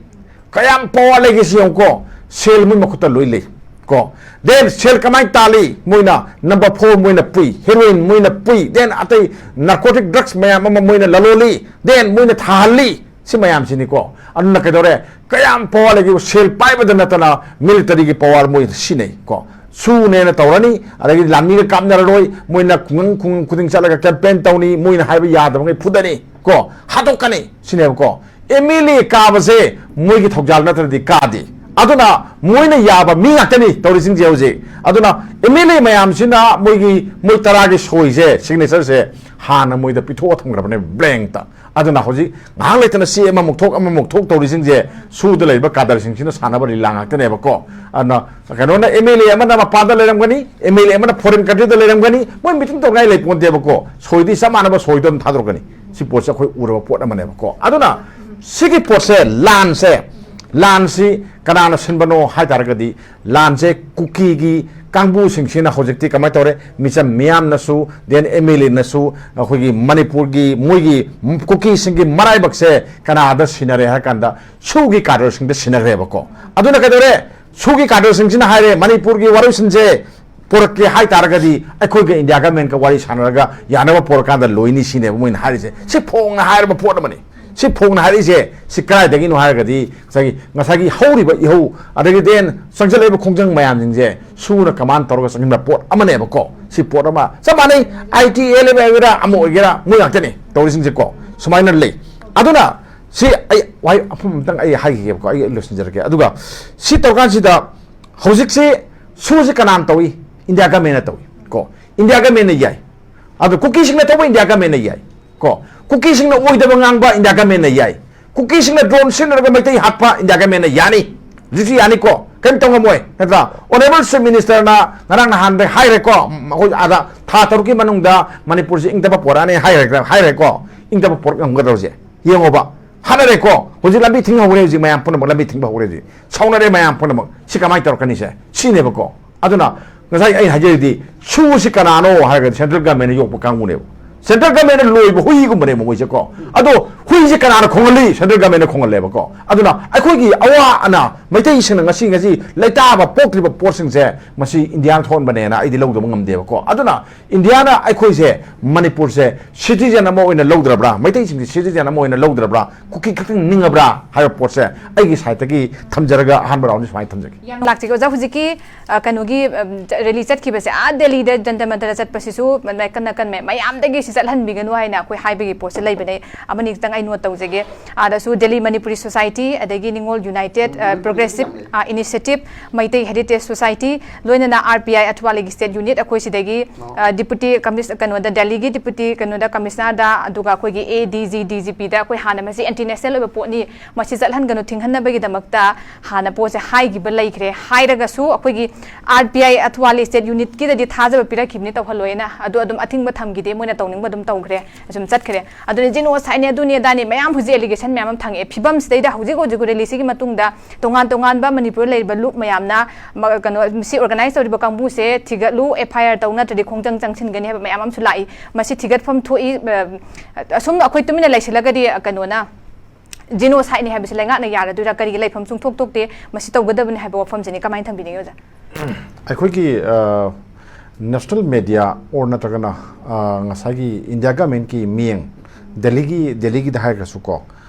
ꯀꯌꯥꯝ ꯄꯋꯥꯔ ꯂꯩꯒꯦ ꯁꯤ ꯌꯦꯡꯉꯨꯀꯣ꯫ ꯁꯦꯜ ꯃꯣꯏ ꯃꯈꯨꯠꯇ ꯂꯣꯏ ꯂꯩ ꯀꯣ꯫ ꯗꯦꯟ ꯁꯦꯜ ꯀꯃꯥꯏꯅ ꯇꯥꯜꯂꯤ? ꯃꯣꯏꯅ ꯅꯝꯕꯔ ꯐꯣꯔ ꯃꯣꯏꯅ ꯄꯨꯏ, ꯍꯦꯔꯣꯏꯟ ꯃꯣꯏꯅ ꯄꯨꯏ, ꯗꯦꯟ ꯑꯇꯩ ꯅꯥꯔꯀꯣꯇꯤꯛ ꯗ꯭ꯔꯛꯁ ꯃꯌꯥꯝ ꯑꯃ ꯃꯣꯏꯅ ꯂꯂꯣꯜꯂꯤ, ꯗꯦꯟ ꯃꯣꯏꯅ ꯊꯥꯍꯜꯂꯤ꯫ ꯁꯤ ꯃꯌꯥꯝꯁꯤꯅꯤꯀꯣ꯫ ꯑꯗꯨꯅ ꯀꯩꯗꯧꯔꯦ? ꯀꯌꯥꯝ ꯄꯋꯥꯔ ꯂꯩꯒꯦ? ꯁꯦꯜ ꯄꯥꯏꯕꯗ ꯅꯠꯇꯅ ꯃꯤꯂꯤꯇꯔꯤꯒꯤ ꯄꯋꯥꯔ ꯃꯣꯏ ꯁꯤꯖꯤꯟꯅꯩ ꯀꯣ꯫ ꯁꯨꯅꯦꯅ ꯇꯧꯔꯅꯤ, ꯑꯗꯒꯤ ꯂꯥꯟꯃꯤꯒ ꯀꯥꯞꯅꯔꯔꯣꯏ, ꯃꯣꯏꯅ ꯈꯨꯡꯒꯪ ꯈꯨꯡꯒꯪ ꯈꯨꯗꯤꯡ ꯆꯠꯂꯒ ꯀꯦꯝꯄꯦꯟ ꯇꯧꯅꯤ, ꯃꯣꯏꯅ ꯍꯥꯏꯕ ꯌꯥꯗꯕꯉꯩ ꯐꯨꯗꯅꯤ ꯀꯣ, ꯍꯥꯠꯇꯣꯛꯀꯅꯤ ꯁꯤꯅꯦꯕꯀꯣ꯫ ꯑꯦꯝ ꯑꯦꯜ ꯑꯦ ꯀꯥꯕꯁꯦ ꯃꯣꯏꯒꯤ ꯊꯧꯖꯥꯜ ꯅꯠꯇ꯭ꯔꯗꯤ ꯀꯥꯗꯦ꯫ ꯑꯗꯨꯅ ꯃꯣꯏꯅ ꯌꯥꯕ ꯃꯤ ꯉꯥꯛꯇꯅꯤ ꯇꯧꯔꯤꯁꯤꯡꯁꯦ ꯍꯧꯖꯤꯛ꯫ ꯑꯗꯨꯅ ꯑꯦꯝ ꯑꯦꯜ ꯑꯦ ꯃꯌꯥꯝꯁꯤꯅ ꯃꯣꯏꯒꯤ, ꯃꯣꯏ ꯇꯔꯥꯒꯤ ꯁꯣꯏꯁꯦ, ꯁꯤꯒꯅꯦꯆꯔꯁꯦ ꯍꯥꯟꯅ ꯃꯣꯏꯗ ꯄꯤꯊꯣꯛꯑ ꯊꯝꯈ꯭ꯔꯕꯅꯦ ꯕ꯭ꯂꯦꯡꯇ꯫ ꯑꯗꯨꯅ ꯍꯧꯖꯤꯛ ꯉꯥꯏꯍꯥꯛ ꯂꯩꯇꯅ ꯁꯤ ꯑꯃꯃꯨꯛ ꯊꯣꯛ, ꯑꯃꯃꯨꯛ ꯊꯣꯛ ꯇꯧꯔꯤꯁꯤꯡꯁꯦ ꯁꯨꯗ ꯂꯩꯔꯤꯕ ꯀꯥꯗꯔꯁꯤꯡꯁꯤꯅ ꯁꯥꯟꯅꯕ ꯂꯤꯂꯥ ꯉꯥꯛꯇꯅꯦꯕꯀꯣ꯫ ꯑꯗꯨꯅ ꯀꯩꯅꯣꯅ, ꯑꯦꯝ ꯑꯦꯜ ꯑꯦ ꯑꯃꯅ ꯃꯄꯥꯟꯗ ꯂꯩꯔꯝꯒꯅꯤ, ꯑꯦꯝ ꯑꯦꯜ ꯑꯦ ꯑꯃꯅ ꯐꯣꯔꯦꯟ ꯀꯟꯇ꯭ꯔꯤꯗ ꯂꯩꯔꯝꯒꯅꯤ, ꯃꯣꯏ ꯃꯤꯇꯤꯡ ꯇꯧꯅꯤꯡꯉꯥꯏ ꯂꯩ ꯄꯣꯟꯇꯦꯕꯀꯣ꯫ ꯁꯣꯏꯗꯤ ꯆꯞ ꯃꯥꯟꯅꯕ ꯁꯣꯏꯗꯣ ꯑꯗꯨꯝ ꯊꯥꯗꯣꯔꯛꯀꯅꯤ꯫ ꯁꯤ ꯄꯣꯠꯁꯦ ꯑꯩꯈꯣꯏ ꯎꯔꯕ ꯄꯣꯠ ꯑꯃꯅꯦꯕꯀꯣ꯫ ꯑꯗꯨꯅ ꯁꯤꯒꯤ ꯄꯣꯠꯁꯦ, ꯂꯥꯟꯁꯦ, ꯂꯥꯟꯁꯤ ꯀꯅꯥꯅ ꯁꯤꯟꯕꯅꯣ ꯍꯥꯏ ꯇꯥꯔꯒꯗꯤ, ꯂꯥꯟꯁꯦ ꯀꯨꯀꯤꯒꯤ ꯀꯥꯡꯕꯨꯁꯤꯡꯁꯤꯅ ꯍꯧꯖꯤꯛꯇꯤ ꯀꯃꯥꯏꯅ ꯇꯧꯔꯦ? ꯃꯤꯆꯝ ꯃꯤꯌꯥꯝꯅꯁꯨ, ꯗꯦꯟ ꯑꯦꯝ ꯑꯦꯜ ꯑꯦꯅꯁꯨ ꯑꯩꯈꯣꯏꯒꯤ ꯃꯅꯤꯄꯨꯔꯒꯤ, ꯃꯣꯏꯒꯤ ꯀꯨꯀꯤꯁꯤꯡꯒꯤ ꯃꯔꯥꯏꯕꯛꯁꯦ ꯀꯅꯥꯗ ꯁꯤꯟꯅꯔꯦ ꯍꯥꯏ ꯀꯥꯟꯗ, ꯁꯨꯒꯤ ꯀꯥꯗꯔꯁꯤꯡꯗ ꯁꯤꯟꯅꯈ꯭ꯔꯦꯕꯀꯣ꯫ ꯑꯗꯨꯅ ꯀꯩꯗꯧꯔꯦ? ꯁꯨꯒꯤ ꯀꯥꯗꯔꯁꯤꯡꯁꯤꯅ ꯍꯥꯏꯔꯦ, "ꯃꯅꯤꯄꯨꯔꯒꯤ ꯋꯥꯔꯣꯏꯁꯤꯟꯁꯦ ꯄꯨꯔꯛꯀꯦ ꯍꯥꯏ ꯇꯥꯔꯒꯗꯤ ꯑꯩꯈꯣꯏꯒ ꯏꯟꯗꯤꯌꯥ ꯒꯃꯦꯟꯒ ꯋꯥꯔꯤ ꯁꯥꯟꯅꯔꯒ ꯌꯥꯅꯕ ꯄꯨꯔꯛꯀꯥꯟꯗ ꯂꯣꯏꯅꯤ" ꯁꯤꯅꯦꯕ ꯃꯣꯏꯅ ꯍꯥꯏꯔꯤꯁꯦ꯫ ꯁꯤ ꯐꯣꯡꯅ ꯍꯥꯏꯔꯕ ꯄꯣꯠ ꯑꯃꯅꯤ꯫ ꯁꯤ ꯐꯣꯡꯅ ꯍꯥꯏꯔꯛꯏꯁꯦ ꯁꯤ ꯀꯗꯥꯏꯗꯒꯤꯅꯣ ꯍꯥꯏꯔꯒꯗꯤ, ꯉꯁꯥꯏꯒꯤ, ꯉꯁꯥꯏꯒꯤ ꯍꯧꯔꯤꯕ ꯏꯍꯧ, ꯑꯗꯒꯤ ꯗꯦꯟ ꯆꯪꯁꯤꯜꯂꯛꯏꯕ ꯈꯣꯡꯖꯪ ꯃꯌꯥꯝꯁꯤꯡꯁꯦ ꯁꯨꯅ ꯀꯃꯥꯟ ꯇꯧꯔꯒ ꯆꯪꯁꯤꯟꯕ ꯄꯣꯠ ꯑꯃꯅꯦꯕꯀꯣ꯫ ꯁꯤ ꯄꯣꯠ ꯑꯃ ꯆꯞ ꯃꯥꯟꯅꯩ, ꯑꯥꯏ ꯇꯤ ꯑꯦꯜ ꯑꯦꯐ ꯑꯣꯏꯒꯦꯔꯥ, ꯑꯃ ꯑꯣꯏꯒꯦꯔꯥ, ꯃꯣꯏ ꯉꯥꯛꯇꯅꯤ ꯇꯧꯔꯤꯁꯤꯡꯁꯦꯀꯣ꯫ ꯁꯨꯃꯥꯏꯅ ꯂꯩ꯫ ꯑꯗꯨꯅ ꯁꯤ ꯑꯩ ꯋꯥꯍꯩ ꯑꯐꯨꯝ ꯑꯝꯇꯪ ꯑꯩ ꯍꯥꯏꯈꯤꯒꯦꯕꯀꯣ, ꯑꯩ ꯂꯣꯏꯁꯤꯟꯖꯔꯒꯦ꯫ ꯑꯗꯨꯒ ꯁꯤ ꯇꯧꯔꯀꯥꯟꯁꯤꯗ ꯍꯧꯖꯤꯛꯁꯤ ꯁꯨꯁꯤ ꯀꯅꯥꯅ ꯇꯧꯏ? ꯏꯟꯗꯤꯌꯥ ꯒꯃꯦꯟꯅ ꯇꯧꯏ ꯀꯣ꯫ ꯏꯟꯗꯤꯌꯥ ꯒꯃꯦꯟꯅ ꯌꯥꯏ꯫ ꯑꯗꯣ ꯀꯨꯀꯤꯁꯤꯡꯅ ꯇꯧꯕ ꯏꯟꯗꯤꯌꯥ ꯒꯃꯦꯟꯅ ꯌꯥꯏ ꯀꯣ꯫ ꯀꯨꯀꯤꯁꯤꯡꯅ ꯑꯣꯏꯗꯕ ꯉꯥꯡꯕ ꯏꯟꯗꯤꯌꯥ ꯒꯃꯦꯟꯅ ꯌꯥꯏ꯫ ꯀꯨꯀꯤꯁꯤꯡꯅ ꯗ꯭ꯔꯣꯟ ꯁꯤꯖꯤꯟꯅꯔꯒ ꯃꯩꯇꯩ ꯍꯥꯠꯄ ꯏꯟꯗꯤꯌꯥ ꯒꯃꯦꯟꯅ ꯌꯥꯅꯤ, ꯍꯧꯖꯤꯛꯁꯨ ꯌꯥꯅꯤꯀꯣ꯫ ꯀꯔꯤꯝ ꯇꯧ ꯉꯝꯃꯣꯏ, ꯅꯠꯇ꯭ꯔꯥ? Honourable Chief Minister ꯅ ꯉꯔꯥꯡ ꯅꯍꯥꯟꯗ ꯍꯥꯏꯔꯦꯀꯣ, ꯎꯝ, ꯑꯩꯈꯣꯏ ꯑꯥꯗ ꯊꯥ ꯇꯔꯨꯛꯀꯤ ꯃꯅꯨꯡꯗ ꯃꯅꯤꯄꯨꯔꯁꯤ ꯏꯪ ꯇꯞꯄ ꯄꯣꯔꯛꯑꯅꯤ ꯍꯥꯏꯔꯦ, ꯍꯥꯏꯔꯦꯀꯣ꯫ ꯏꯪ ꯇꯞꯄ ꯄꯣꯔꯛ ꯉꯝꯒꯗꯧꯁꯦ ꯌꯦꯡꯉꯣꯕ꯫ ꯍꯥꯠꯅꯔꯦꯀꯣ, ꯍꯧꯖꯤꯛ ꯂꯝꯕꯤ ꯊꯤꯡ ꯍꯧꯔꯦ, ꯍꯧꯖꯤꯛ ꯃꯌꯥꯝ ꯄꯨꯝꯅꯃꯛ ꯂꯝꯕꯤ ꯊꯤꯡꯕ ꯍꯧꯔꯦ, ꯍꯧꯖꯤꯛ ꯁꯥꯎꯅꯔꯦ ꯃꯌꯥꯝ ꯄꯨꯝꯅꯃꯛ꯫ ꯁꯤ ꯀꯃꯥꯏꯅ ꯇꯧꯔꯛꯀꯅꯤꯁꯦ? ꯁꯤꯅꯦꯕꯀꯣ꯫ ꯑꯗꯨꯅ ꯉꯁꯥꯏ ꯑꯩꯅ ꯍꯥꯏꯖꯔꯤꯗꯤ, ꯁꯨꯁꯤ ꯀꯅꯥꯅꯣ ꯍꯥꯏꯔꯒꯗꯤ central government ꯅ ꯌꯣꯛꯄ ꯀꯥꯡꯕꯨꯅꯦꯕ꯫ Central government ꯅ ꯂꯣꯏꯕ ꯍꯨꯏꯒꯨꯝꯕꯅꯦꯕ ꯃꯣꯏꯁꯦꯀꯣ꯫ ꯑꯗꯣ ꯍꯨꯏꯁꯦ ꯀꯅꯥꯅ ꯈꯣꯡꯍꯜꯂꯤ? Central government ꯅ ꯈꯣꯡꯍꯜꯂꯦꯕꯀꯣ꯫ ꯑꯗꯨꯅ ꯑꯩꯈꯣꯏꯒꯤ ꯑꯋꯥ ꯑꯅꯥ, ꯃꯩꯇꯩꯁꯤꯡꯅ ꯉꯁꯤ, ꯉꯁꯤ ꯂꯩꯇꯥꯕ ꯄꯣꯛꯇ꯭ꯔꯤꯕ ꯄꯣꯠꯁꯤꯡꯁꯦ, ꯃꯁꯤ ꯏꯟꯗꯤꯌꯥꯅ ꯊꯣꯛꯍꯟꯕꯅꯦꯅ ꯑꯩꯗꯤ ꯂꯧꯗꯕ ꯉꯝꯗꯦꯕꯀꯣ꯫ ꯑꯗꯨꯅ ꯏꯟꯗꯤꯌꯥꯅ ꯑꯩꯈꯣꯏꯁꯦ, ꯃꯅꯤꯄꯨꯔꯁꯦ citizen ꯑꯃ ꯑꯣꯏꯅ ꯂꯧꯗ꯭ꯔꯕ꯭ꯔꯥ? ꯃꯩꯇꯩꯁꯤꯡꯁꯦ citizen ꯑꯃ ꯑꯣꯏꯅ ꯂꯧꯗ꯭ꯔꯕ꯭ꯔꯥ? ꯀꯨꯀꯤ ꯈꯛꯇꯪ ꯅꯤꯡꯉꯕ꯭ꯔꯥ ꯍꯥꯏꯕ ꯄꯣꯠꯁꯦ ꯑꯩꯒꯤ side ꯇꯒꯤ ꯊꯝꯖꯔꯒ ꯑꯍꯥꯟꯕ round ꯁꯤ ꯁꯨꯃꯥꯏꯅ ꯊꯝꯖꯒꯦ꯫ ꯌꯥꯝ ꯂꯥꯛꯆꯒꯦ ꯑꯣꯖꯥ꯫ ꯍꯧꯖꯤꯛꯀꯤ, ꯑ, ꯀꯩꯅꯣꯒꯤ, ꯎꯝ, rally ꯆꯠꯈꯤꯕꯁꯦ, ꯑꯥ ꯗꯦꯜꯂꯤꯗ ꯖꯟꯇꯔ ꯃꯟꯇꯔꯗ ꯆꯠꯄꯁꯤꯁꯨ ꯅꯥꯀꯟ ꯅꯥꯀꯟ ꯃꯌꯥꯝ, ꯃꯌꯥꯝꯗꯒꯤ ꯁꯤ ꯆꯠꯍꯟꯕꯤꯒꯅꯨ ꯍꯥꯏꯅ ꯑꯩꯈꯣꯏ ꯍꯥꯏꯕꯒꯤ ꯄꯣꯠꯁꯦ ꯂꯩꯕꯅꯦ꯫ ꯑꯃꯅꯤ ꯈꯤꯇꯪ ꯑꯩ note ꯇꯧꯖꯒꯦ꯫ ꯑꯥꯗꯁꯨ Delhi Manipuri Society, ꯑꯗꯒꯤ Ningol United, ꯑ, Progressive, ꯑ, Initiative, Meitei Heritage Society, ꯂꯣꯏꯅꯅ R P I ꯑꯊꯋꯥꯂꯤꯒꯤ state unit, ꯑꯩꯈꯣꯏ ꯁꯤꯗꯒꯤ, ꯑ, deputy commis-, ꯀꯩꯅꯣꯗ, ꯗꯦꯜꯂꯤꯒꯤ deputy ꯀꯩꯅꯣꯗ, commissioner ꯗ, ꯑꯗꯨꯒ ꯑꯩꯈꯣꯏꯒꯤ A D G, D G P ꯗ ꯑꯩꯈꯣꯏ ꯍꯥꯟꯅ ꯃꯁꯤ anti national ꯑꯣꯏꯕ ꯄꯣꯠꯅꯤ, ꯃꯁꯤ ꯆꯠꯍꯟꯒꯅꯨ, ꯊꯤꯡꯍꯟꯅꯕꯒꯤꯗꯃꯛꯇ ꯍꯥꯟꯅ ꯄꯣꯠꯁꯦ ꯍꯥꯏꯈꯤꯕ ꯂꯩꯈ꯭ꯔꯦ꯫ ꯍꯥꯏꯔꯒꯁꯨ ꯑꯩꯈꯣꯏꯒꯤ R P I ꯑꯊꯋꯥꯂꯤ state unit ꯀꯤꯗꯗꯤ ꯊꯥꯖꯕ ꯄꯤꯔꯛꯈꯤꯕꯅꯤ ꯇꯧꯍꯜꯂꯣꯏꯅ, ꯑꯗꯨ ꯑꯗꯨꯝ ꯑꯊꯤꯡꯕ ꯊꯝꯈꯤꯗꯦ, ꯃꯣꯏꯅ ꯇꯧꯅꯤꯡꯕ ꯑꯗꯨꯝ ꯇꯧꯈ꯭ꯔꯦ, ꯑꯁꯨꯝ ꯆꯠꯈ꯭ꯔꯦ꯫ ꯑꯗꯨꯅ genocide ꯅꯦ, ꯑꯗꯨꯅꯦ ꯑꯗꯥꯅꯦ ꯃꯌꯥꯝ ꯍꯧꯖꯤꯛ allegation ꯃꯌꯥꯝ ꯑꯃ ꯊꯥꯡꯉꯛꯑꯦ꯫ ꯐꯤꯕꯝꯁꯤꯗꯩꯗ ꯍꯧꯖꯤꯛ ꯍꯧꯖꯤꯛ rally ꯁꯤꯒꯤ ꯃꯇꯨꯡꯗ ꯇꯣꯉꯥꯟ ꯇꯣꯉꯥꯟꯕ ꯃꯅꯤꯄꯨꯔꯗ ꯂꯩꯔꯤꯕ ꯂꯨꯞ ꯃꯌꯥꯝꯅ ꯃ-, ꯀꯩꯅꯣ, ꯁꯤ organize ꯇꯧꯔꯤꯕ ꯀꯥꯡꯕꯨꯁꯦ ꯊꯤꯒꯠꯂꯨ, F I R ꯇꯧ, ꯅꯠꯇ꯭ꯔꯗꯤ ꯈꯣꯡꯖꯪ ꯆꯪꯁꯤꯟꯒꯅꯤ ꯍꯥꯏꯕ ꯃꯌꯥꯝ ꯑꯃꯁꯨ ꯂꯥꯛꯏ꯫ ꯃꯁꯤ ꯊꯤꯒꯠꯐꯝ ꯊꯣꯛꯏ꯫ ꯑ, ꯑꯁꯨꯝ ꯑꯩꯈꯣꯏ ꯇꯨꯃꯤꯟꯅ ꯂꯩꯁꯤꯜꯂꯒꯗꯤ, ꯑ, ꯀꯩꯅꯣꯅ genocide ꯅꯤ ꯍꯥꯏꯕꯁꯤ ꯂꯩꯉꯥꯛꯅ ꯌꯥꯔꯗꯣꯏꯔꯥ? ꯀꯔꯤꯒꯤ ꯂꯩꯐꯝ ꯁꯨꯡꯊꯣꯛ ꯊꯣꯛꯇꯦ? ꯃꯁꯤ ꯇꯧꯒꯗꯕꯅꯤ ꯍꯥꯏꯕ ꯋꯥꯐꯝꯁꯤꯅꯤ꯫ ꯀꯃꯥꯏꯅ ꯊꯝꯕꯤꯅꯤꯡꯉꯤ ꯑꯣꯖꯥ? ꯑꯩꯈꯣꯏꯒꯤ, ꯑ, national media or ꯅꯠꯇ꯭ꯔꯒꯅ, ꯑ, ꯉꯁꯥꯏꯒꯤ ꯏꯟꯗꯤꯌꯥ government ꯀꯤ ꯃꯤꯠꯌꯦꯡ, ꯗꯦꯜꯂꯤꯒꯤ, ꯗꯦꯜꯂꯤꯒꯤꯗ ꯍꯥꯏꯔꯒꯁꯨꯀꯣ,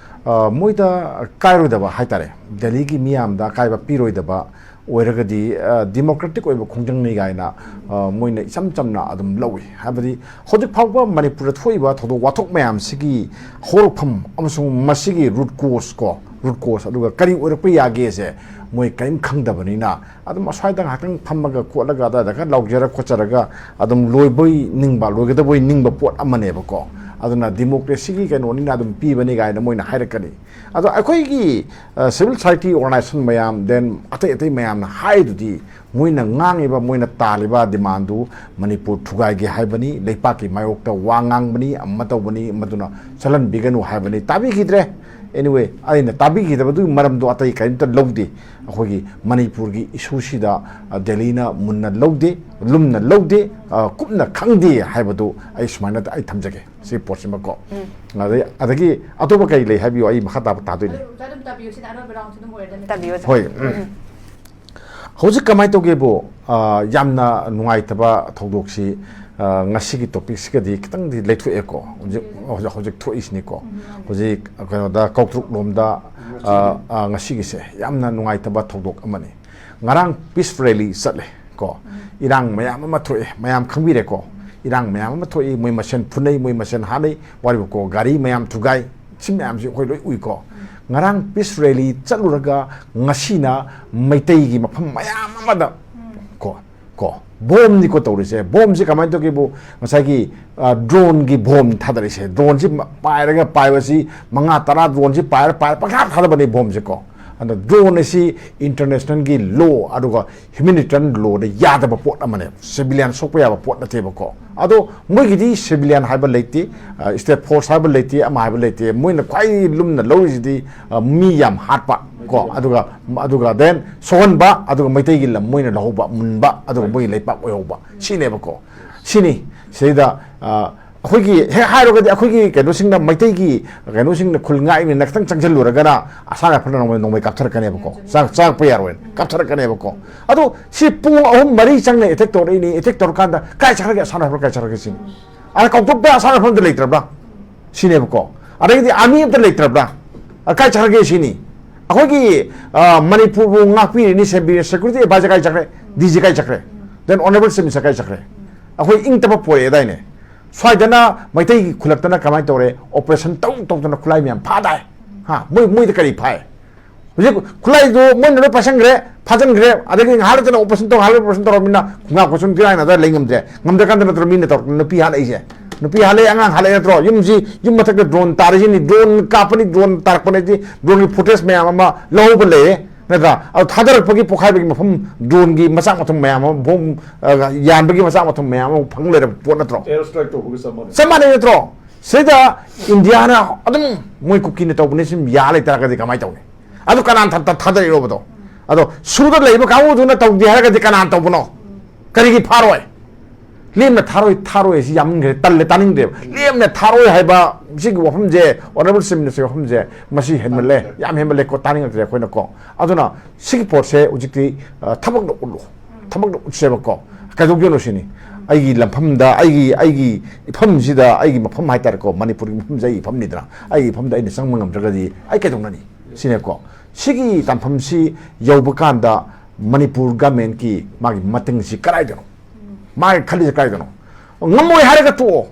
ꯑ, ꯃꯣꯏꯗ ꯀꯥꯏꯔꯣꯏꯗꯕ ꯍꯥꯏꯇꯥꯔꯦ, ꯗꯦꯜꯂꯤꯒꯤ ꯃꯤꯌꯥꯝꯗ ꯑꯀꯥꯏꯕ ꯄꯤꯔꯣꯏꯗꯕ ꯑꯣꯏꯔꯒꯗꯤ, ꯑ, democratic ꯑꯣꯏꯕ ꯈꯣꯡꯖꯪꯅꯤ ꯀꯥꯏꯅ, ꯑ, ꯃꯣꯏꯅ ꯏꯆꯝ ꯆꯝꯅ ꯑꯗꯨꯝ ꯂꯧꯏ꯫ ꯍꯥꯏꯕꯗꯤ ꯍꯧꯖꯤꯛ ꯐꯥꯎꯕ ꯃꯅꯤꯄꯨꯔꯗ ꯊꯣꯛꯏꯕ ꯊꯧꯗꯣꯛ ꯋꯥꯊꯣꯛ ꯃꯌꯥꯝꯁꯤꯒꯤ ꯍꯧꯔꯛꯐꯝ ꯑꯃꯁꯨꯡ ꯃꯁꯤꯒꯤ root cause ꯀꯣ, root cause, ꯑꯗꯨꯒ ꯀꯔꯤ ꯑꯣꯏꯔꯛꯄ ꯌꯥꯒꯦꯁꯦ ꯃꯣꯏ ꯀꯔꯤꯝ ꯈꯪꯗꯕꯅꯤꯅ, ꯑꯗꯨꯝ ꯑꯁ꯭ꯋꯥꯏꯗ ꯉꯥꯏꯍꯥꯛꯇꯪ ꯐꯝꯃꯒ ꯈꯣꯠꯂꯒ ꯑꯗꯥꯏꯗ ꯈꯔ ꯂꯥꯎꯖꯔ ꯈꯣꯠꯆꯔꯒ ꯑꯗꯨꯝ ꯂꯣꯏꯕꯣꯏ ꯅꯤꯡꯕ, ꯂꯣꯏꯒꯗꯕꯣꯏ ꯅꯤꯡꯕ ꯄꯣꯠ ꯑꯃꯅꯦꯕꯀꯣ꯫ ꯑꯗꯨꯅ ꯗꯤꯃꯣꯀ꯭ꯔꯦꯁꯤꯒꯤ ꯀꯩꯅꯣꯅꯤꯅ ꯑꯗꯨꯝ ꯄꯤꯕꯅꯤ ꯀꯥꯏꯅ ꯃꯣꯏꯅ ꯍꯥꯏꯔꯛꯀꯅꯤ꯫ ꯑꯗꯣ ꯑꯩꯈꯣꯏꯒꯤ ꯁꯤꯚꯤꯜ ꯁꯣꯁꯥꯏꯇꯤ ꯑꯣꯔꯒꯅꯥꯏꯖꯦꯁꯟ ꯃꯌꯥꯝ, ꯗꯦꯟ ꯑꯇꯩ ꯑꯇꯩ ꯃꯌꯥꯝꯅ ꯍꯥꯏꯗꯨꯗꯤ, ꯃꯣꯏꯅ ꯉꯥꯡꯉꯤꯕ, ꯃꯣꯏꯅ ꯇꯥꯜꯂꯤꯕ ꯗꯤꯃꯥꯟꯗꯨ ꯃꯅꯤꯄꯨꯔ ꯊꯨꯒꯥꯏꯒꯦ ꯍꯥꯏꯕꯅꯤ, ꯂꯩꯄꯥꯛꯀꯤ ꯃꯥꯌꯣꯛꯇ ꯋꯥ ꯉꯥꯡꯕꯅꯤ, ꯑꯃ ꯇꯧꯕꯅꯤ, ꯃꯗꯨꯅ ꯆꯠꯍꯟꯕꯤꯒꯅꯨ ꯍꯥꯏꯕꯅꯤ꯫ ꯇꯥꯕꯤꯈꯤꯗ꯭ꯔꯦ꯫ ꯑꯦꯅꯤꯋꯦ, ꯑꯩꯅ ꯇꯥꯕꯤꯈꯤꯗꯕꯗꯨꯒꯤ ꯃꯔꯝꯗꯣ ꯑꯇꯩ ꯀꯔꯤꯝꯇ ꯂꯧꯗꯦ꯫ ꯑꯩꯈꯣꯏꯒꯤ ꯃꯅꯤꯄꯨꯔꯒꯤ ꯏꯁꯨꯁꯤꯗ, ꯑ, ꯗꯦꯜꯂꯤꯅ ꯃꯨꯟꯅ ꯂꯧꯗꯦ, ꯂꯨꯝꯅ ꯂꯧꯗꯦ, ꯑ, ꯀꯨꯞꯅ ꯈꯪꯗꯦ ꯍꯥꯏꯕꯗꯨ ꯑꯩ ꯁꯨꯃꯥꯏꯅ ꯑꯩ ꯊꯝꯖꯒꯦ꯫ ꯁꯤ ꯄꯣꯠꯁꯤꯃꯀꯣ꯫ ꯑꯗꯩ, ꯑꯗꯒꯤ ꯑꯇꯣꯞꯄ ꯀꯔꯤ ꯂꯩ ꯍꯥꯏꯕꯤꯌꯨ, ꯑꯩ ꯃꯈꯥ ꯇꯥꯕ ꯇꯥꯗꯣꯏꯅꯤ꯫ ꯑꯗꯨ ꯑꯗꯨꯝ ꯇꯥꯕꯤꯌꯨ, ꯁꯤꯅ ꯑꯔꯣꯏꯕ ꯔꯥꯎꯟꯁꯨ ꯑꯗꯨꯝ ꯑꯣꯏꯔꯗꯝꯅꯤ꯫ ꯇꯥꯕꯤꯌꯨ, ꯑꯣꯖꯥ꯫ ꯍꯣꯏ, ꯎꯝ꯫ ꯍꯧꯖꯤꯛ ꯀꯃꯥꯏꯅ ꯇꯧꯒꯦꯕꯨ, ꯑ, ꯌꯥꯝꯅ ꯅꯨꯡꯉꯥꯏꯇꯕ ꯊꯧꯗꯣꯛꯁꯤ, ꯑ, ꯉꯁꯤꯒꯤ ꯇꯣꯄꯤꯛꯁꯤꯒꯗꯤ ꯈꯤꯇꯪꯗꯤ ꯂꯩꯊꯣꯛꯑꯦꯀꯣ꯫ ꯍꯧꯖꯤꯛ, ꯍꯧꯖꯤꯛ, ꯍꯧꯖꯤꯛ ꯊꯣꯛꯏꯁꯤꯅꯤꯀꯣ꯫ ꯍꯧꯖꯤꯛ ꯀꯩꯅꯣꯗ, ꯀꯧꯇ꯭ꯔꯨꯛ ꯂꯣꯝꯗ, ꯑ, ꯑ, ꯉꯁꯤꯒꯤꯁꯦ ꯌꯥꯝꯅ ꯅꯨꯡꯉꯥꯏꯇꯕ ꯊꯧꯗꯣꯛ ꯑꯃꯅꯤ꯫ ꯉꯔꯥꯡ ꯄꯤꯁ ꯔꯦꯂꯤ ꯆꯠꯂꯦ ꯀꯣ꯫ ꯏꯔꯥꯡ ꯃꯌꯥꯝ ꯑꯃ ꯊꯣꯛꯑꯦ, ꯃꯌꯥꯝ ꯈꯪꯕꯤꯔꯦꯀꯣ꯫ ꯏꯔꯥꯡ ꯃꯌꯥꯝ ꯑꯃ ꯊꯣꯛꯏ, ꯃꯣꯏ ꯃꯁꯦꯟ ꯐꯨꯅꯩ, ꯃꯣꯏ ꯃꯁꯦꯟ ꯍꯥꯠꯅꯩ, ꯋꯥꯔꯤꯕꯀꯣ, ꯒꯥꯔꯤ ꯃꯌꯥꯝ ꯊꯨꯒꯥꯏ, ꯁꯤ ꯃꯌꯥꯝꯁꯤ ꯑꯩꯈꯣꯏ ꯂꯣꯏ ꯎꯏꯀꯣ꯫ ꯉꯔꯥꯡ ꯄꯤꯁ ꯔꯦꯂꯤ ꯆꯠꯂꯨꯔꯒ ꯉꯁꯤꯅ ꯃꯩꯇꯩꯒꯤ ꯃꯐꯝ ꯃꯌꯥꯝ ꯑꯃꯗ ꯀꯣ, ꯀꯣ, ꯕꯣꯝꯅꯤꯀꯣ ꯇꯧꯔꯤꯁꯦ꯫ ꯕꯣꯝꯁꯤ ꯀꯃꯥꯏꯅ ꯇꯧꯒꯦꯕꯨ, ꯉꯁꯥꯏꯒꯤ, ꯑ, ꯗ꯭ꯔꯣꯟꯒꯤ ꯕꯣꯝ ꯊꯥꯗꯔꯛꯏꯁꯦ꯫ ꯗ꯭ꯔꯣꯟꯁꯤ ꯃ-, ꯄꯥꯏꯔꯒ, ꯄꯥꯏꯕꯁꯤ ꯃꯉꯥ ꯇꯔꯥ ꯗ꯭ꯔꯣꯟꯁꯤ ꯄꯥꯏꯔ, ꯄꯥꯏꯔ ꯄꯪꯊꯥ ꯊꯥꯗꯕꯅꯤ ꯕꯣꯝꯁꯦ ꯀꯣ꯫ ꯑꯗ ꯗ꯭ꯔꯣꯟ ꯑꯁꯤ ꯏꯟꯇꯔꯅꯦꯁꯅꯦꯜꯒꯤ ꯂꯣ ꯑꯗꯨꯒ ꯍ꯭ꯌꯨꯃꯦꯅꯤꯇꯦꯔꯤꯌꯟ ꯂꯣꯗ ꯌꯥꯗꯕ ꯄꯣꯠ ꯑꯃꯅꯦ, ꯁꯤꯚꯤꯂꯤꯌꯟ ꯁꯣꯛꯄ ꯌꯥꯕ ꯄꯣꯠ ꯅꯠꯇꯦꯕꯀꯣ꯫ ꯑꯗꯣ ꯃꯣꯏꯒꯤꯗꯤ ꯁꯤꯚꯤꯂꯤꯌꯟ ꯍꯥꯏꯕ ꯂꯩꯇꯦ, ꯁ꯭ꯇꯦꯠ ꯐꯣꯔꯁ ꯍꯥꯏꯕ ꯂꯩꯇꯦ, ꯑꯃ ꯍꯥꯏꯕ ꯂꯩꯇꯦ꯫ ꯃꯣꯏꯅ ꯈ꯭ꯋꯥꯏ ꯂꯨꯝꯅ ꯂꯧꯔꯤꯁꯤꯗꯤ, ꯑ, ꯃꯤ ꯌꯥꯝ ꯍꯥꯠꯄ ꯀꯣ, ꯑꯗꯨꯒ, ꯑꯗꯨꯒ ꯗꯦꯟ ꯁꯣꯛꯍꯟꯕ, ꯑꯗꯨꯒ ꯃꯩꯇꯩꯒꯤ ꯂꯝ ꯃꯣꯏꯅ ꯂꯧꯍꯧꯕ, ꯃꯨꯟꯕ, ꯑꯗꯨꯒ ꯃꯣꯏꯒꯤ ꯂꯩꯄꯥꯛ ꯑꯣꯏꯍꯧꯕ, ꯁꯤꯅꯦꯕꯀꯣ꯫ ꯁꯤꯅꯤ꯫ ꯁꯤꯗꯩꯗ, ꯑ, ꯑꯩꯈꯣꯏꯒꯤ ꯍꯦꯛ ꯍꯥꯏꯔꯨꯔꯒꯗꯤ, ꯑꯩꯈꯣꯏꯒꯤ ꯀꯩꯅꯣꯁꯤꯡꯅ, ꯃꯩꯇꯩꯒꯤ ꯀꯩꯅꯣꯁꯤꯡꯅ ꯈꯨꯜ ꯉꯥꯛꯏꯕꯅꯤꯅ ꯈꯤꯇꯪ ꯆꯪꯁꯤꯜꯂꯨꯔꯒꯅ ꯑꯁꯥꯝ ꯔꯥꯏꯐꯜꯅ ꯅꯣꯡꯃꯩ, ꯅꯣꯡꯃꯩ ꯀꯥꯞꯊꯔꯛꯀꯅꯦꯕꯀꯣ꯫ ꯆꯪ-, ꯆꯪꯉꯛꯄ ꯌꯥꯔꯣꯏ, ꯀꯥꯞꯊꯔꯛꯀꯅꯦꯕꯀꯣ꯫ ꯑꯗꯣ ꯁꯤ ꯄꯨꯡ ꯑꯍꯨꯝ ꯃꯔꯤ ꯆꯪꯅ ꯑꯦꯇꯦꯛ ꯇꯧꯔꯛꯏꯅꯤ, ꯑꯦꯇꯦꯛ ꯇꯧꯔꯀꯥꯟꯗ ꯀꯥꯏ ꯆꯠꯈ꯭ꯔꯒꯦ, ꯑꯁꯥꯝ ꯔꯥꯏꯐꯜ ꯀꯥꯏ ꯆꯠꯈ꯭ꯔꯒꯦ ꯁꯤꯅꯤ꯫ ꯑꯗ ꯀꯧꯇ꯭ꯔꯨꯛꯇ ꯑꯁꯥꯝ ꯔꯥꯏꯐꯜꯗ ꯂꯩꯇ꯭ꯔꯕ꯭ꯔꯥ ꯁꯤꯅꯦꯕꯀꯣ꯫ ꯑꯗꯒꯤꯗꯤ ꯑꯥꯔꯃꯤ ꯑꯝꯇ ꯂꯩꯇ꯭ꯔꯕ꯭ꯔꯥ? ꯑ, ꯀꯥꯏ ꯆꯠꯈ꯭ꯔꯒꯦ ꯁꯤꯅꯤ꯫ ꯑꯩꯈꯣꯏꯒꯤ, ꯑ, ꯃꯅꯤꯄꯨꯔꯕꯨ ꯉꯥꯛꯄꯤꯔꯤꯅꯤ, ꯁꯦꯝꯕꯤꯔꯤ, ꯁꯦꯀ꯭ꯌꯨꯔꯤꯇꯤ ꯑꯦꯗꯚꯥꯏꯖꯔ ꯀꯥꯏ ꯆꯠꯈ꯭ꯔꯦ? ꯗꯤ ꯖꯤ ꯀꯥꯏ ꯆꯠꯈ꯭ꯔꯦ? ꯗꯦꯟ ꯑꯣꯅꯔꯦꯕꯜ ꯆꯤꯐ ꯃꯤꯅꯤꯁꯇꯔ ꯀꯥꯏ ꯆꯠꯈ꯭ꯔꯦ? ꯑꯩꯈꯣꯏ ꯏꯪ ꯇꯞꯄ ꯄꯣꯔꯛꯑꯦꯗꯥꯏꯅꯦ? ꯁ꯭ꯋꯥꯏꯗꯅ ꯃꯩꯇꯩꯒꯤ ꯈꯨꯜꯂꯛꯇꯅ ꯀꯃꯥꯏꯅ ꯇꯧꯔꯦ? ꯑꯣꯄꯔꯦꯁꯟ ꯇꯧ ꯇꯧꯗꯅ ꯈꯨꯠꯂꯥꯏ ꯃꯌꯥꯝ ꯐꯥꯗꯥꯏ? ꯍꯥ? ꯃꯣꯏ, ꯃꯣꯏꯗ ꯀꯔꯤ ꯐꯥꯏ? ꯍꯧꯖꯤꯛ ꯈꯨꯠꯂꯥꯏꯗꯨ ꯃꯣꯏꯅ ꯂꯣꯏ ꯄꯥꯏꯁꯟꯈ꯭ꯔꯦ, ꯐꯥꯖꯟꯈ꯭ꯔꯦ, ꯑꯗꯒꯤ ꯉꯥꯏꯍꯥꯛ ꯂꯩꯇꯅ ꯑꯣꯄꯔꯦꯁꯟ ꯇꯧ, ꯉꯥꯏꯍꯥꯛ ꯂꯩꯇꯅ ꯑꯣꯄꯔꯦꯁꯟ ꯇꯧꯔꯕꯅꯤꯅ ꯈꯨꯡꯒꯪ ꯑꯩꯈꯣꯏ ꯁꯨꯝ ꯏꯔꯥꯏꯅꯗ ꯂꯩ ꯉꯝꯗ꯭ꯔꯦ꯫ ꯉꯝꯗ꯭ꯔꯀꯥꯟꯗ ꯅꯠꯇ꯭ꯔꯣ ꯃꯤꯅ ꯇꯧꯔꯛꯇꯅ ꯅꯨꯄꯤ ꯍꯥꯠꯅꯛꯏꯁꯦ? ꯅꯨꯄꯤ ꯍꯥꯠꯂꯛꯑꯦ, ꯑꯉꯥꯡ ꯍꯥꯠꯂꯛꯑꯦ ꯅꯠꯇ꯭ꯔꯣ? ꯌꯨꯝꯁꯤ, ꯌꯨꯝ ꯃꯊꯛꯇ drone ꯇꯥꯔꯤꯁꯤꯅꯤ, drone ꯀꯥꯞꯄꯅꯤ, drone ꯇꯥꯔꯛꯄꯅꯤ ꯍꯥꯏꯗꯤ drone ꯒꯤ footage ꯃꯌꯥꯝ ꯑꯃ ꯂꯧꯍꯧꯕ ꯂꯩꯌꯦ ꯅꯠꯇ꯭ꯔꯥ? ꯑꯗꯣ ꯊꯥꯗꯔꯛꯄꯒꯤ, ꯄꯣꯈꯥꯏꯕꯒꯤ ꯃꯐꯝ, drone ꯒꯤ ꯃꯆꯥꯛ ꯃꯊꯨꯝ ꯃꯌꯥꯝ ꯑꯃ, bomb, ꯑ, ꯌꯥꯟꯕꯒꯤ ꯃꯆꯥꯛ ꯃꯊꯨꯝ ꯃꯌꯥꯝ ꯑꯃ ꯐꯪ ꯂꯩꯔꯕ ꯄꯣꯠ ꯅꯠꯇ꯭ꯔꯣ? Air strike ꯇꯧꯕꯒ ꯆꯞ ꯃꯥꯟꯅꯩ꯫ ꯆꯞ ꯃꯥꯟꯅꯩ ꯅꯠꯇ꯭ꯔꯣ? ꯁꯤꯗ ꯏꯟꯗꯤꯌꯥꯅ ꯑꯗꯨꯝ ꯃꯣꯏ ꯀꯨꯀꯤꯅ ꯇꯧꯕꯅꯤ ꯁꯨꯝ ꯌꯥ ꯂꯩꯇꯥꯔꯒꯗꯤ ꯀꯃꯥꯏꯅ ꯇꯧꯅꯤ? ꯑꯗꯨ ꯀꯅꯥꯅ ꯊꯥ-, ꯊꯥ-, ꯊꯥꯗꯔꯛꯏꯅꯣꯕꯗꯣ? ꯑꯗꯣ ꯁꯨꯗ ꯂꯩꯕ ꯀꯥꯡꯕꯨꯗꯨꯅ ꯇꯧꯗꯦ ꯍꯥꯏꯔꯒꯗꯤ ꯀꯅꯥꯅ ꯇꯧꯕꯅꯣ? ꯀꯔꯤꯒꯤ ꯐꯥꯔꯣꯏ? ꯂꯦꯝꯅ ꯊꯥꯔꯣꯏ, ꯊꯥꯔꯣꯏ ꯍꯥꯏꯁꯤ ꯌꯥꯝꯃꯟꯈ꯭ꯔꯦ, ꯇꯜꯂꯦ, ꯇꯥꯅꯤꯡꯗꯦꯕ꯫ ꯂꯦꯝꯅ ꯊꯥꯔꯣꯏ ꯍꯥꯏꯕ ꯁꯤꯒꯤ ꯋꯥꯐꯝꯁꯦ, Honourable Chief Minister ꯒꯤ ꯋꯥꯐꯝꯁꯦ, ꯃꯁꯤ ꯍꯦꯟꯃꯜꯂꯦ, ꯌꯥꯝ ꯍꯦꯟꯃꯜꯂꯦ ꯀꯣ, ꯇꯥꯅꯤꯡꯉꯛꯇ꯭ꯔꯦ ꯑꯩꯈꯣꯏꯅ ꯀꯣ꯫ ꯑꯗꯨꯅ ꯁꯤꯒꯤ ꯄꯣꯠꯁꯦ ꯍꯧꯖꯤꯛꯇꯤ, ꯑ, ꯊꯕꯛꯅ ꯎꯠꯂꯨ, ꯊꯕꯛꯅ ꯎꯠꯁꯦꯕꯀꯣ꯫ ꯀꯩꯗꯧꯒꯦꯅꯣ ꯁꯤꯅꯤ, ꯑꯩꯒꯤ ꯂꯝꯐꯝꯗ, ꯑꯩꯒꯤ, ꯑꯩꯒꯤ ꯏꯐꯝꯁꯤꯗ, ꯑꯩꯒꯤ ꯃꯐꯝ ꯍꯥꯏꯇꯥꯔꯦꯀꯣ, ꯃꯅꯤꯄꯨꯔꯒꯤ ꯃꯐꯝꯁꯦ ꯑꯩꯒꯤ ꯏꯐꯝꯅꯤꯗꯅ, ꯑꯩꯒꯤ ꯏꯐꯝꯗ ꯑꯩꯅ ꯆꯪꯕ ꯉꯝꯗ꯭ꯔꯒꯗꯤ ꯑꯩ ꯀꯩꯗꯧꯅꯅꯤ? ꯁꯤꯅꯦꯀꯣ꯫ ꯁꯤꯒꯤ ꯇꯥꯟꯐꯝꯁꯤ ꯌꯧꯕ ꯀꯥꯟꯗ ꯃꯅꯤꯄꯨꯔ government ꯀꯤ ꯃꯥꯒꯤ ꯃꯇꯤꯡꯁꯤ ꯀꯗꯥꯏꯗꯅꯣ? ꯃꯥꯒꯤ ꯈꯜꯂꯤꯁꯦ ꯀꯗꯥꯏꯗꯅꯣ? ꯉꯝꯃꯣꯏ ꯍꯥꯏꯔꯒ ꯇꯣꯛꯑꯣ꯫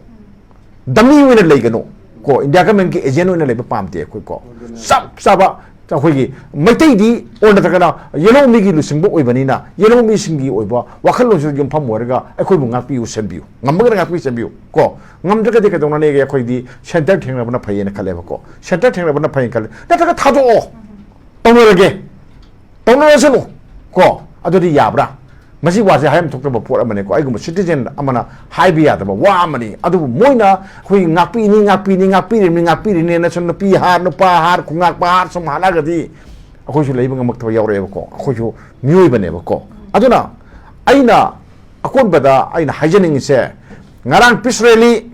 Dummy ꯑꯣꯏꯅ ꯂꯩꯒꯅꯨ ꯀꯣ꯫ India government ꯀꯤ agent ꯑꯣꯏꯅ ꯂꯩꯕ ꯄꯥꯝꯗꯦ ꯑꯩꯈꯣꯏ ꯀꯣ꯫ ꯆꯞ ꯆꯥꯕ ꯑꯩꯈꯣꯏꯒꯤ ꯃꯩꯇꯩꯗꯤ, ꯑꯣꯔ ꯅꯠꯇ꯭ꯔꯒꯅ ꯌꯦꯜꯍꯧꯃꯤꯒꯤ ꯂꯨꯆꯤꯡꯕ ꯑꯣꯏꯕꯅꯤꯅ, ꯌꯦꯜꯍꯧꯃꯤꯁꯤꯡꯒꯤ ꯑꯣꯏꯕ ꯋꯥꯈꯜꯂꯣꯟꯁꯤꯗ ꯌꯨꯝꯐꯝ ꯑꯣꯏꯔꯒ ꯑꯩꯈꯣꯏꯕꯨ ꯉꯥꯛꯄꯤꯌꯨ, ꯁꯦꯝꯕꯤꯌꯨ꯫ ꯉꯝꯃꯒꯅ ꯉꯥꯛꯄꯤꯌꯨ, ꯁꯦꯝꯕꯤꯌꯨ ꯀꯣ꯫ ꯉꯝꯗ꯭ꯔꯒꯗꯤ ꯀꯩꯗꯧꯅꯅꯤꯒꯦ? ꯑꯩꯈꯣꯏꯗꯤ centre ꯊꯦꯡꯅꯕꯅ ꯐꯩꯌꯦꯅ ꯈꯜꯂꯦꯕꯀꯣ꯫ Centre ꯊꯦꯡꯅꯕꯅ ꯐꯩꯌꯦꯅ ꯈꯜꯂꯦ꯫ ꯅꯠꯇ꯭ꯔꯒ ꯊꯥꯗꯣꯛꯑꯣ꯫ ꯇꯧꯅꯔꯒꯦ, ꯇꯧꯅꯔꯁꯅꯨ ꯀꯣ꯫ ꯑꯗꯨꯗꯤ ꯌꯥꯕ꯭ꯔꯥ? ꯃꯁꯤ ꯋꯥꯁꯦ ꯍꯥꯏꯐꯝ ꯊꯣꯛꯇꯕ ꯄꯣꯠ ꯑꯃꯅꯤꯀꯣ, ꯑꯩꯒꯨꯝꯕ citizen ꯑꯃꯅ ꯍꯥꯏꯕ ꯌꯥꯗꯕ ꯋꯥ ꯑꯃꯅꯤ꯫ ꯑꯗꯨꯕꯨ ꯃꯣꯏꯅ ꯑꯩꯈꯣꯏ ꯉꯥꯛꯄꯤꯅꯤ, ꯉꯥꯛꯄꯤꯅꯤ, ꯉꯥꯛꯄꯤꯔꯤꯕꯅꯤ, ꯉꯥꯛꯄꯤꯔꯤꯅꯦꯅ ꯁꯨꯝ ꯅꯨꯄꯤ ꯍꯥꯠ, ꯅꯨꯄꯥ ꯍꯥꯠ, ꯈꯨꯉꯥꯛꯄ ꯍꯥꯠ ꯁꯨꯝ ꯍꯥꯠꯂꯒꯗꯤ ꯑꯩꯈꯣꯏꯁꯨ ꯂꯩꯕ ꯉꯝꯃꯛꯇꯕ ꯌꯥꯎꯔꯛꯑꯦꯕꯀꯣ꯫ ꯑꯩꯈꯣꯏꯁꯨ ꯃꯤꯑꯣꯏꯕꯅꯦꯕꯀꯣ꯫ ꯑꯗꯨꯅ ꯑꯩꯅ ꯑꯀꯣꯟꯕꯗ ꯑꯩꯅ ꯍꯥꯏꯖꯅꯤꯡꯉꯤꯁꯦ, ꯉꯔꯥꯡ peace rally,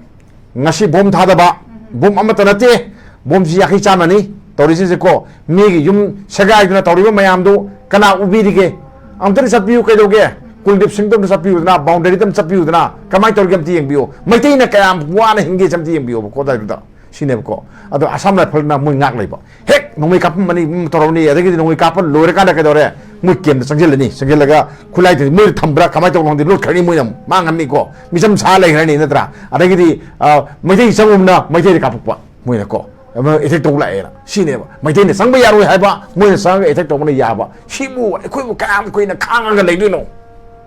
ꯉꯁꯤ bomb ꯊꯥꯗꯕ, bomb ꯑꯃꯠꯇ ꯅꯠꯇꯦ, bomb ꯁꯤ ꯌꯥꯡꯈꯩ ꯆꯥꯝꯃꯅꯤ ꯇꯧꯔꯤꯁꯤꯡꯁꯦ ꯀꯣ꯫ ꯃꯤꯒꯤ ꯌꯨꯝ ꯁꯦꯒꯥꯏꯗꯅ ꯇꯧꯔꯤꯕ ꯃꯌꯥꯝꯗꯨ ꯀꯅꯥ ꯎꯕꯤꯔꯤꯒꯦ? ꯑꯝꯇꯗꯤ ꯆꯠꯄꯤꯌꯨ, ꯀꯩꯗꯧꯒꯦ? ꯀꯨꯜꯗꯤꯞ ꯁꯤꯡꯗꯣ ꯑꯝꯇ ꯆꯠꯄꯤꯌꯨꯗꯅ, boundary ꯗ ꯑꯝꯇ ꯆꯠꯄꯤꯌꯨꯗꯅ, ꯀꯃꯥꯏꯅ ꯇꯧꯔꯤꯒꯦ ꯑꯝꯇ ꯌꯦꯡꯕꯤꯌꯨ꯫ ꯃꯩꯇꯩꯅ ꯀꯌꯥꯝ ꯋꯥꯅ ꯍꯤꯡꯒꯦꯁꯦ ꯑꯝꯇ ꯌꯦꯡꯕꯤꯌꯣꯕꯀꯣ ꯑꯗꯨꯋꯥꯏꯗꯨꯗ꯫ ꯁꯤꯅꯦꯕꯀꯣ꯫ ꯑꯗꯣ Assam Rifle ꯅ ꯃꯣꯏ ꯉꯥꯛ ꯂꯩꯕ꯫ ꯍꯦꯛ ꯅꯣꯡꯃꯩ ꯀꯥꯞꯄꯝꯃꯅꯤ, ꯎꯝ, ꯇꯧꯔꯝꯃꯅꯤ, ꯑꯗꯒꯤꯗꯤ ꯅꯣꯡꯃꯩ ꯀꯥꯞꯄ ꯂꯣꯏꯔꯀꯥꯟꯗ ꯀꯩꯗꯧꯔꯦ? ꯃꯣꯏ camp ꯇ ꯆꯪꯁꯤꯜꯂꯅꯤ, ꯆꯪꯁꯤꯜꯂꯒ ꯈꯨꯠꯂꯥꯏꯗꯨꯗꯤ ꯃꯣꯏꯗ ꯊꯝꯕ꯭ꯔꯥ, ꯀꯃꯥꯏꯅ ꯇꯧꯕꯅꯣ ꯈꯪꯗꯦ, ꯂꯣꯠꯈ꯭ꯔꯅꯤ, ꯃꯣꯏꯅ ꯑꯃꯨꯛ ꯃꯥꯡꯉꯝꯅꯤꯀꯣ, ꯃꯤꯆꯝ ꯁꯥ ꯂꯩꯈ꯭ꯔꯅꯤ ꯅꯠꯇ꯭ꯔꯥ? ꯑꯗꯒꯤꯗꯤ, ꯑ, ꯃꯩꯇꯩ ꯆꯪꯉꯨꯕꯅ ꯃꯩꯇꯩꯗ ꯀꯥꯞꯄꯛꯄ, ꯃꯣꯏꯅꯀꯣ꯫ ꯑꯃ attack ꯇꯧꯕ ꯂꯥꯛꯑꯦꯅ꯫ ꯁꯤꯅꯦꯕ꯫ ꯃꯩꯇꯩꯅ ꯆꯪꯕ ꯌꯥꯔꯣꯏ ꯍꯥꯏꯕ, ꯃꯣꯏꯅ ꯆꯪꯉꯒ attack ꯇꯧꯕꯅ ꯌꯥꯕ꯫ ꯁꯤꯕꯨ ꯑꯩꯈꯣꯏꯕꯨ ꯀꯌꯥꯝ ꯀꯨꯏꯅ ꯈꯥꯡꯉꯒ ꯂꯩꯗꯣꯏꯅꯣ?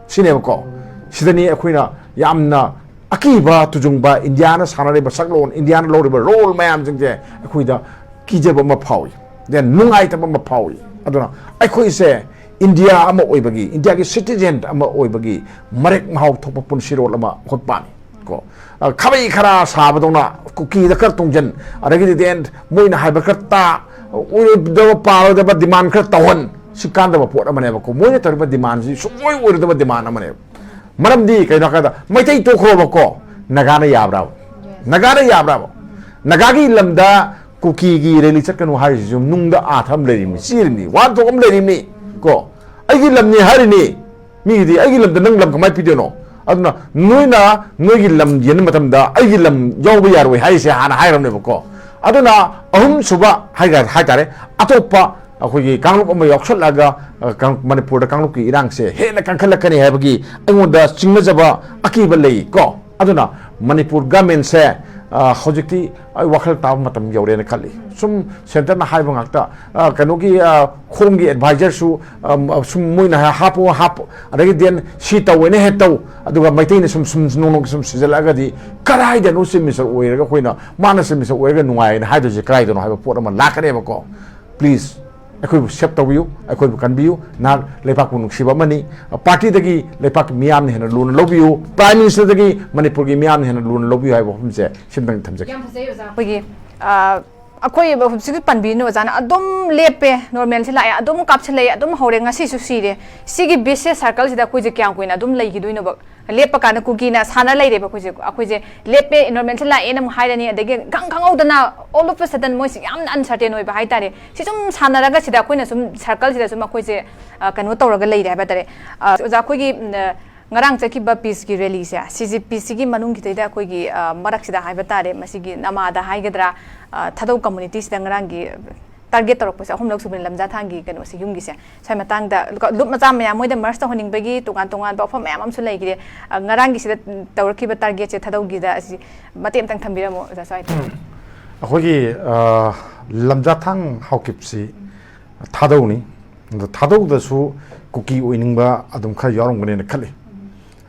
ꯁꯤꯅꯦꯕꯀꯣ꯫ ꯁꯤꯗꯅꯤ ꯑꯩꯈꯣꯏꯅ ꯌꯥꯝꯅ ꯑꯀꯤꯕ ꯇꯨꯖꯨꯡꯕ, ꯏꯟꯗꯤꯌꯥꯅ ꯁꯥꯟꯅꯔꯤꯕ ꯁꯛꯂꯣꯟ, ꯏꯟꯗꯤꯌꯥꯅ ꯂꯧꯔꯤꯕ ꯔꯣꯜ ꯃꯌꯥꯝꯁꯤꯡꯁꯦ ꯑꯩꯈꯣꯏꯗ ꯀꯤꯖꯕ ꯑꯃ ꯐꯥꯎꯏ, then ꯅꯨꯡꯉꯥꯏꯇꯕ ꯑꯃ ꯐꯥꯎꯏ꯫ ꯑꯗꯨꯅ ꯑꯩꯈꯣꯏꯁꯦ ꯏꯟꯗꯤꯌꯥ ꯑꯃ ꯑꯣꯏꯕꯒꯤ, ꯏꯟꯗꯤꯌꯥꯒꯤ ꯁꯤꯇꯤꯖꯦꯟ ꯑꯃ ꯑꯣꯏꯕꯒꯤ ꯃꯔꯦꯛ ꯃꯍꯥꯎ ꯊꯣꯛꯄ ꯄꯨꯟꯁꯤꯔꯣꯜ ꯑꯃ ꯑꯩꯈꯣꯏ ꯄꯥꯝꯃꯤ꯫ ꯀꯣ, ꯑ, ꯈꯥꯕꯩ ꯈꯔꯥ ꯁꯥꯕꯗꯧꯅ ꯀꯨꯀꯤꯗ ꯈꯔ ꯇꯣꯡꯖꯟ, ꯑꯗꯒꯤꯗꯤ then ꯃꯣꯏꯅ ꯍꯥꯏꯕ ꯈꯔ ꯇꯥ, ꯑꯣꯏꯔꯣꯏꯗꯕ ꯄꯥꯔꯣꯏꯗꯕ ꯗꯤꯃꯥꯟ ꯈꯔ ꯇꯧꯍꯟ, ꯁꯤ ꯀꯥꯟꯗꯕ ꯄꯣꯠ ꯑꯃꯅꯦꯕꯀꯣ꯫ ꯃꯣꯏꯅ ꯇꯧꯔꯤꯕ ꯗꯤꯃꯥꯟꯁꯤ ꯁꯨꯡꯑꯣꯏ ꯑꯣꯏꯔꯣꯏꯗꯕ ꯗꯤꯃꯥꯟ ꯑꯃꯅꯦꯕ꯫ ꯃꯔꯝꯗꯤ ꯀꯩꯅꯣ ꯍꯥꯏꯔꯀꯥꯟꯗ, ꯃꯩꯇꯩ ꯇꯣꯛꯈ꯭ꯔꯣꯕꯀꯣ, ꯅꯥꯒꯥꯅ ꯌꯥꯕ꯭ꯔꯥꯕ? ꯅꯥꯒꯥꯅ ꯌꯥꯕ꯭ꯔꯥꯕ? ꯅꯥꯒꯥꯒꯤ ꯂꯝꯗ ꯀꯨꯀꯤꯒꯤ ꯔꯦꯂꯤ ꯆꯠꯀꯅꯨ ꯍꯥꯏꯔꯤꯁꯤꯁꯨ ꯅꯨꯡꯗ ꯑꯥꯊ ꯑꯃ ꯂꯩꯔꯤꯕꯅꯤ, ꯆꯦꯔꯤꯕꯅꯤ, ꯋꯥꯍꯟꯊꯣꯛ ꯑꯃ ꯂꯩꯔꯤꯕꯅꯤ꯫ ꯀꯣ, ꯑꯩꯒꯤ ꯂꯝꯅꯤ ꯍꯥꯏꯔꯤꯅꯤ꯫ ꯃꯤꯒꯤꯗꯤ ꯑꯩꯒꯤ ꯂꯝꯗ ꯅꯪ ꯂꯝ ꯀꯃꯥꯏꯅ ꯄꯤꯗꯣꯏꯅꯣ? ꯑꯗꯨꯅ ꯅꯣꯏꯅ ꯅꯣꯏꯒꯤ ꯂꯝ ꯌꯦꯟꯕ ꯃꯇꯝꯗ ꯑꯩꯒꯤ ꯂꯝ ꯌꯥꯎꯕ ꯌꯥꯔꯣꯏ ꯍꯥꯏꯔꯤꯁꯦ ꯍꯥꯟꯅ ꯍꯥꯏꯔꯕꯅꯦꯕꯀꯣ꯫ ꯑꯗꯨꯅ ꯑꯍꯨꯝꯁꯨꯕ ꯍꯥꯏꯒ-, ꯍꯥꯏꯇꯥꯔꯦ, ꯑꯇꯣꯞꯄ ꯑꯩꯈꯣꯏꯒꯤ ꯀꯥꯡꯂꯨꯞ ꯑꯃ ꯌꯥꯎꯁꯜꯂꯛꯑꯒ, ꯑ, ꯀꯥꯡ-, ꯃꯅꯤꯄꯨꯔꯗ ꯀꯥꯡꯂꯨꯞꯀꯤ ꯏꯔꯥꯡꯁꯦ ꯍꯦꯟꯅ ꯀꯟꯈꯠꯂꯛꯀꯅꯤ ꯍꯥꯏꯕꯒꯤ ꯑꯩꯉꯣꯟꯗ ꯆꯤꯡꯅꯖꯕ ꯑꯀꯤꯕ ꯂꯩ ꯀꯣ꯫ ꯑꯗꯨꯅ ꯃꯅꯤꯄꯨꯔ ꯒꯃꯦꯟꯁꯦ, ꯑ, ꯍꯧꯖꯤꯛꯇꯤ ꯑꯩ ꯋꯥꯈꯜ ꯇꯥꯕ ꯃꯇꯝ ꯌꯧꯔꯦꯅ ꯈꯜꯂꯤ꯫ ꯁꯨꯝ ꯁꯦꯟꯇꯔꯅ ꯍꯥꯏꯕ ꯉꯥꯛꯇ, ꯑ, ꯀꯩꯅꯣꯒꯤ, ꯑ, ꯈꯣꯝꯒꯤ ꯑꯦꯗꯚꯥꯏꯖꯔꯁꯨ, ꯑ, ꯁꯨꯝ ꯃꯣꯏꯅ ꯍꯥꯞꯄꯣ ꯍꯥꯞꯄꯣ, ꯑꯗꯒꯤ then ꯁꯤ ꯇꯧꯋꯦꯅ ꯍꯦꯛ ꯇꯧ, ꯑꯗꯨꯒ ꯃꯩꯇꯩꯅ ꯁꯨꯝ, ꯁꯨꯝ ꯅꯣꯡ ꯅꯣꯡꯒꯤ ꯁꯨꯝ ꯁꯤꯖꯜꯂꯛꯑꯒꯗꯤ ꯀꯗꯥꯏꯗꯅꯣ ꯆꯤꯐ ꯃꯤꯅꯤꯁꯇꯔ ꯑꯣꯏꯔꯒ ꯑꯩꯈꯣꯏꯅ, ꯃꯥꯅ ꯆꯤꯐ ꯃꯤꯅꯤꯁꯇꯔ ꯑꯣꯏꯔꯒ ꯅꯨꯡꯉꯥꯏꯅ ꯍꯥꯏꯗꯣꯏꯁꯦ ꯀꯗꯥꯏꯗꯅꯣ ꯍꯥꯏꯕ ꯄꯣꯠ ꯑꯃ ꯂꯥꯛꯀꯅꯦꯕꯀꯣ꯫ ꯄ꯭ꯂꯤꯖ, ꯑꯩꯈꯣꯏꯕꯨ ꯁꯦꯞ ꯇꯧꯕꯤꯌꯨ, ꯑꯩꯈꯣꯏꯕꯨ ꯀꯟꯕꯤꯌꯨ꯫ ꯅꯍꯥꯛ ꯂꯩꯕꯥꯛꯄꯨ ꯅꯨꯡꯁꯤꯕ ꯑꯃꯅꯤ꯫ ꯄꯥꯔꯇꯤꯗꯒꯤ ꯂꯩꯕꯥꯛꯀꯤ ꯃꯤꯌꯥꯝꯅ ꯍꯦꯟꯅ ꯂꯨꯅ ꯂꯧꯕꯤꯌꯨ꯫ ꯄ꯭ꯔꯥꯏꯝ ꯃꯤꯅꯤꯁꯇꯔꯗꯒꯤ ꯃꯅꯤꯄꯨꯔꯒꯤ ꯃꯤꯌꯥꯝꯅ ꯍꯦꯟꯅ ꯂꯨꯅ ꯂꯧꯕꯤꯌꯨ ꯍꯥꯏꯕ ꯋꯥꯐꯝꯁꯦ ꯁꯤꯝꯇꯪ ꯊꯝꯖꯒꯦ꯫ ꯌꯥꯝ ꯐꯖꯩ ꯑꯣꯖꯥ꯫ ꯑꯩꯈꯣꯏꯒꯤ, ꯑ, ꯑꯩꯈꯣꯏ ꯍꯧꯖꯤꯛꯀꯤ ꯄꯟꯕꯤꯔꯤꯅ ꯑꯣꯖꯥꯅ ꯑꯗꯨꯝ ꯂꯦꯞꯄꯦ, ꯅꯣꯔꯃꯦꯜꯁꯤ ꯂꯥꯛꯑꯦ, ꯑꯗꯨꯝ ꯀꯥꯞꯁꯤꯜꯂꯛꯑꯦ, ꯑꯗꯨꯝ ꯍꯧꯔꯦ, ꯉꯁꯤꯁꯨ ꯁꯤꯔꯦ꯫ ꯁꯤꯒꯤ ꯕꯤꯁꯦꯁ ꯁꯥꯔꯀꯜꯁꯤꯗ ꯑꯩꯈꯣꯏꯁꯦ ꯀꯌꯥꯝ ꯀꯨꯏꯅ ꯑꯗꯨꯝ ꯂꯩꯈꯤꯗꯣꯏꯅꯣꯕ? ꯂꯦꯞꯄ ꯀꯥꯟꯗ ꯀꯨꯀꯤꯅ ꯁꯥꯟꯅ ꯂꯩꯔꯦꯕ ꯑꯩꯈꯣꯏꯁꯦ꯫ ꯑꯩꯈꯣꯏꯁꯦ ꯂꯦꯞꯄꯦ, ꯅꯣꯔꯃꯦꯜꯁꯦ ꯂꯥꯛꯑꯦꯅ ꯑꯃꯨꯛ ꯍꯥꯏꯔꯅꯤ, ꯑꯗꯒꯤ ꯈꯪ ꯈꯪꯍꯧꯗꯅ all of a sudden ꯃꯣꯏꯁꯦ ꯌꯥꯝꯅ ꯑꯟꯁꯔꯇꯦꯟ ꯑꯣꯏꯕ ꯍꯥꯏꯇꯥꯔꯦ꯫ ꯁꯤ ꯁꯨꯝ ꯁꯥꯟꯅꯔꯒ ꯁꯤꯗ ꯑꯩꯈꯣꯏꯅ ꯁꯨꯝ ꯁꯥꯔꯀꯜꯁꯤꯗ ꯁꯨꯝ ꯑꯩꯈꯣꯏꯁꯦ, ꯑ, ꯀꯩꯅꯣ ꯇꯧꯔꯒ ꯂꯩꯔꯦ ꯍꯥꯏꯕ ꯇꯥꯔꯦ꯫ ꯑ, ꯑꯣꯖꯥ, ꯑꯩꯈꯣꯏꯒꯤ, ꯎꯝ, ꯑ, ꯉꯔꯥꯡ ꯆꯠꯈꯤꯕ ꯄꯤꯁꯀꯤ ꯔꯦꯂꯤꯁꯦ, ꯁꯤꯁꯦ, ꯄꯤꯁꯁꯤꯒꯤ ꯃꯅꯨꯡꯒꯤꯗꯩꯗ ꯑꯩꯈꯣꯏꯒꯤ, ꯑ, ꯃꯔꯛꯁꯤꯗ ꯍꯥꯏꯕ ꯇꯥꯔꯦ, ꯃꯁꯤꯒꯤ ꯅꯃꯥꯗ ꯍꯥꯏꯒꯗ꯭ꯔꯥ, ꯑ, ꯊꯥꯗꯧ ꯀꯝꯃꯨꯅꯤꯇꯤꯁꯤꯗ ꯉꯔꯥꯡꯒꯤ ꯇꯥꯔꯒꯦꯠ ꯇꯧꯔꯛꯄꯁꯦ ꯑꯍꯨꯝꯂꯛ ꯁꯨꯕꯅꯤ, ꯂꯝꯖꯥ ꯊꯥꯡꯒꯤ ꯀꯩꯅꯣꯁꯦ, ꯌꯨꯝꯒꯤꯁꯦ꯫ ꯁ꯭ꯋꯥꯏ ꯃꯇꯥꯡꯗ ꯂꯨꯞ ꯃꯆꯥ ꯃꯌꯥꯝ ꯃꯣꯏꯗ ꯃꯔꯁ ꯇꯧꯍꯟꯅꯤꯡꯕꯒꯤ ꯇꯣꯉꯥꯟ ꯇꯣꯉꯥꯟꯕ ꯋꯥꯐꯝ ꯃꯌꯥꯝ ꯑꯃꯁꯨ ꯂꯩꯈ꯭ꯔꯦ꯫ ꯑ, ꯉꯔꯥꯡꯒꯤꯁꯤꯗ ꯇꯧꯔꯛꯈꯤꯕ ꯇꯥꯔꯒꯦꯠꯁꯦ ꯊꯥꯗꯧꯒꯤꯗ ꯑꯁꯤ ꯃꯇꯦꯛ ꯑꯃꯇꯪ ꯊꯝꯕꯤꯔꯝꯃꯣ, ꯑꯣꯖꯥ ꯁ꯭ꯋꯥꯏꯗ꯫ ꯎꯝ꯫ ꯑꯩꯈꯣꯏꯒꯤ, ꯑ, ꯂꯝꯖꯥ ꯊꯥꯡ ꯍꯥꯎꯀꯤꯞꯁꯤ ꯊꯥꯗꯧꯅꯤ꯫ ꯑꯗꯣ ꯊꯥꯗꯧꯗꯁꯨ ꯀꯨꯀꯤ ꯑꯣꯏꯅꯤꯡꯕ ꯑꯗꯨꯝ ꯈꯔ ꯌꯥꯎꯔꯝꯒꯅꯦꯅ ꯈꯜꯂꯤ꯫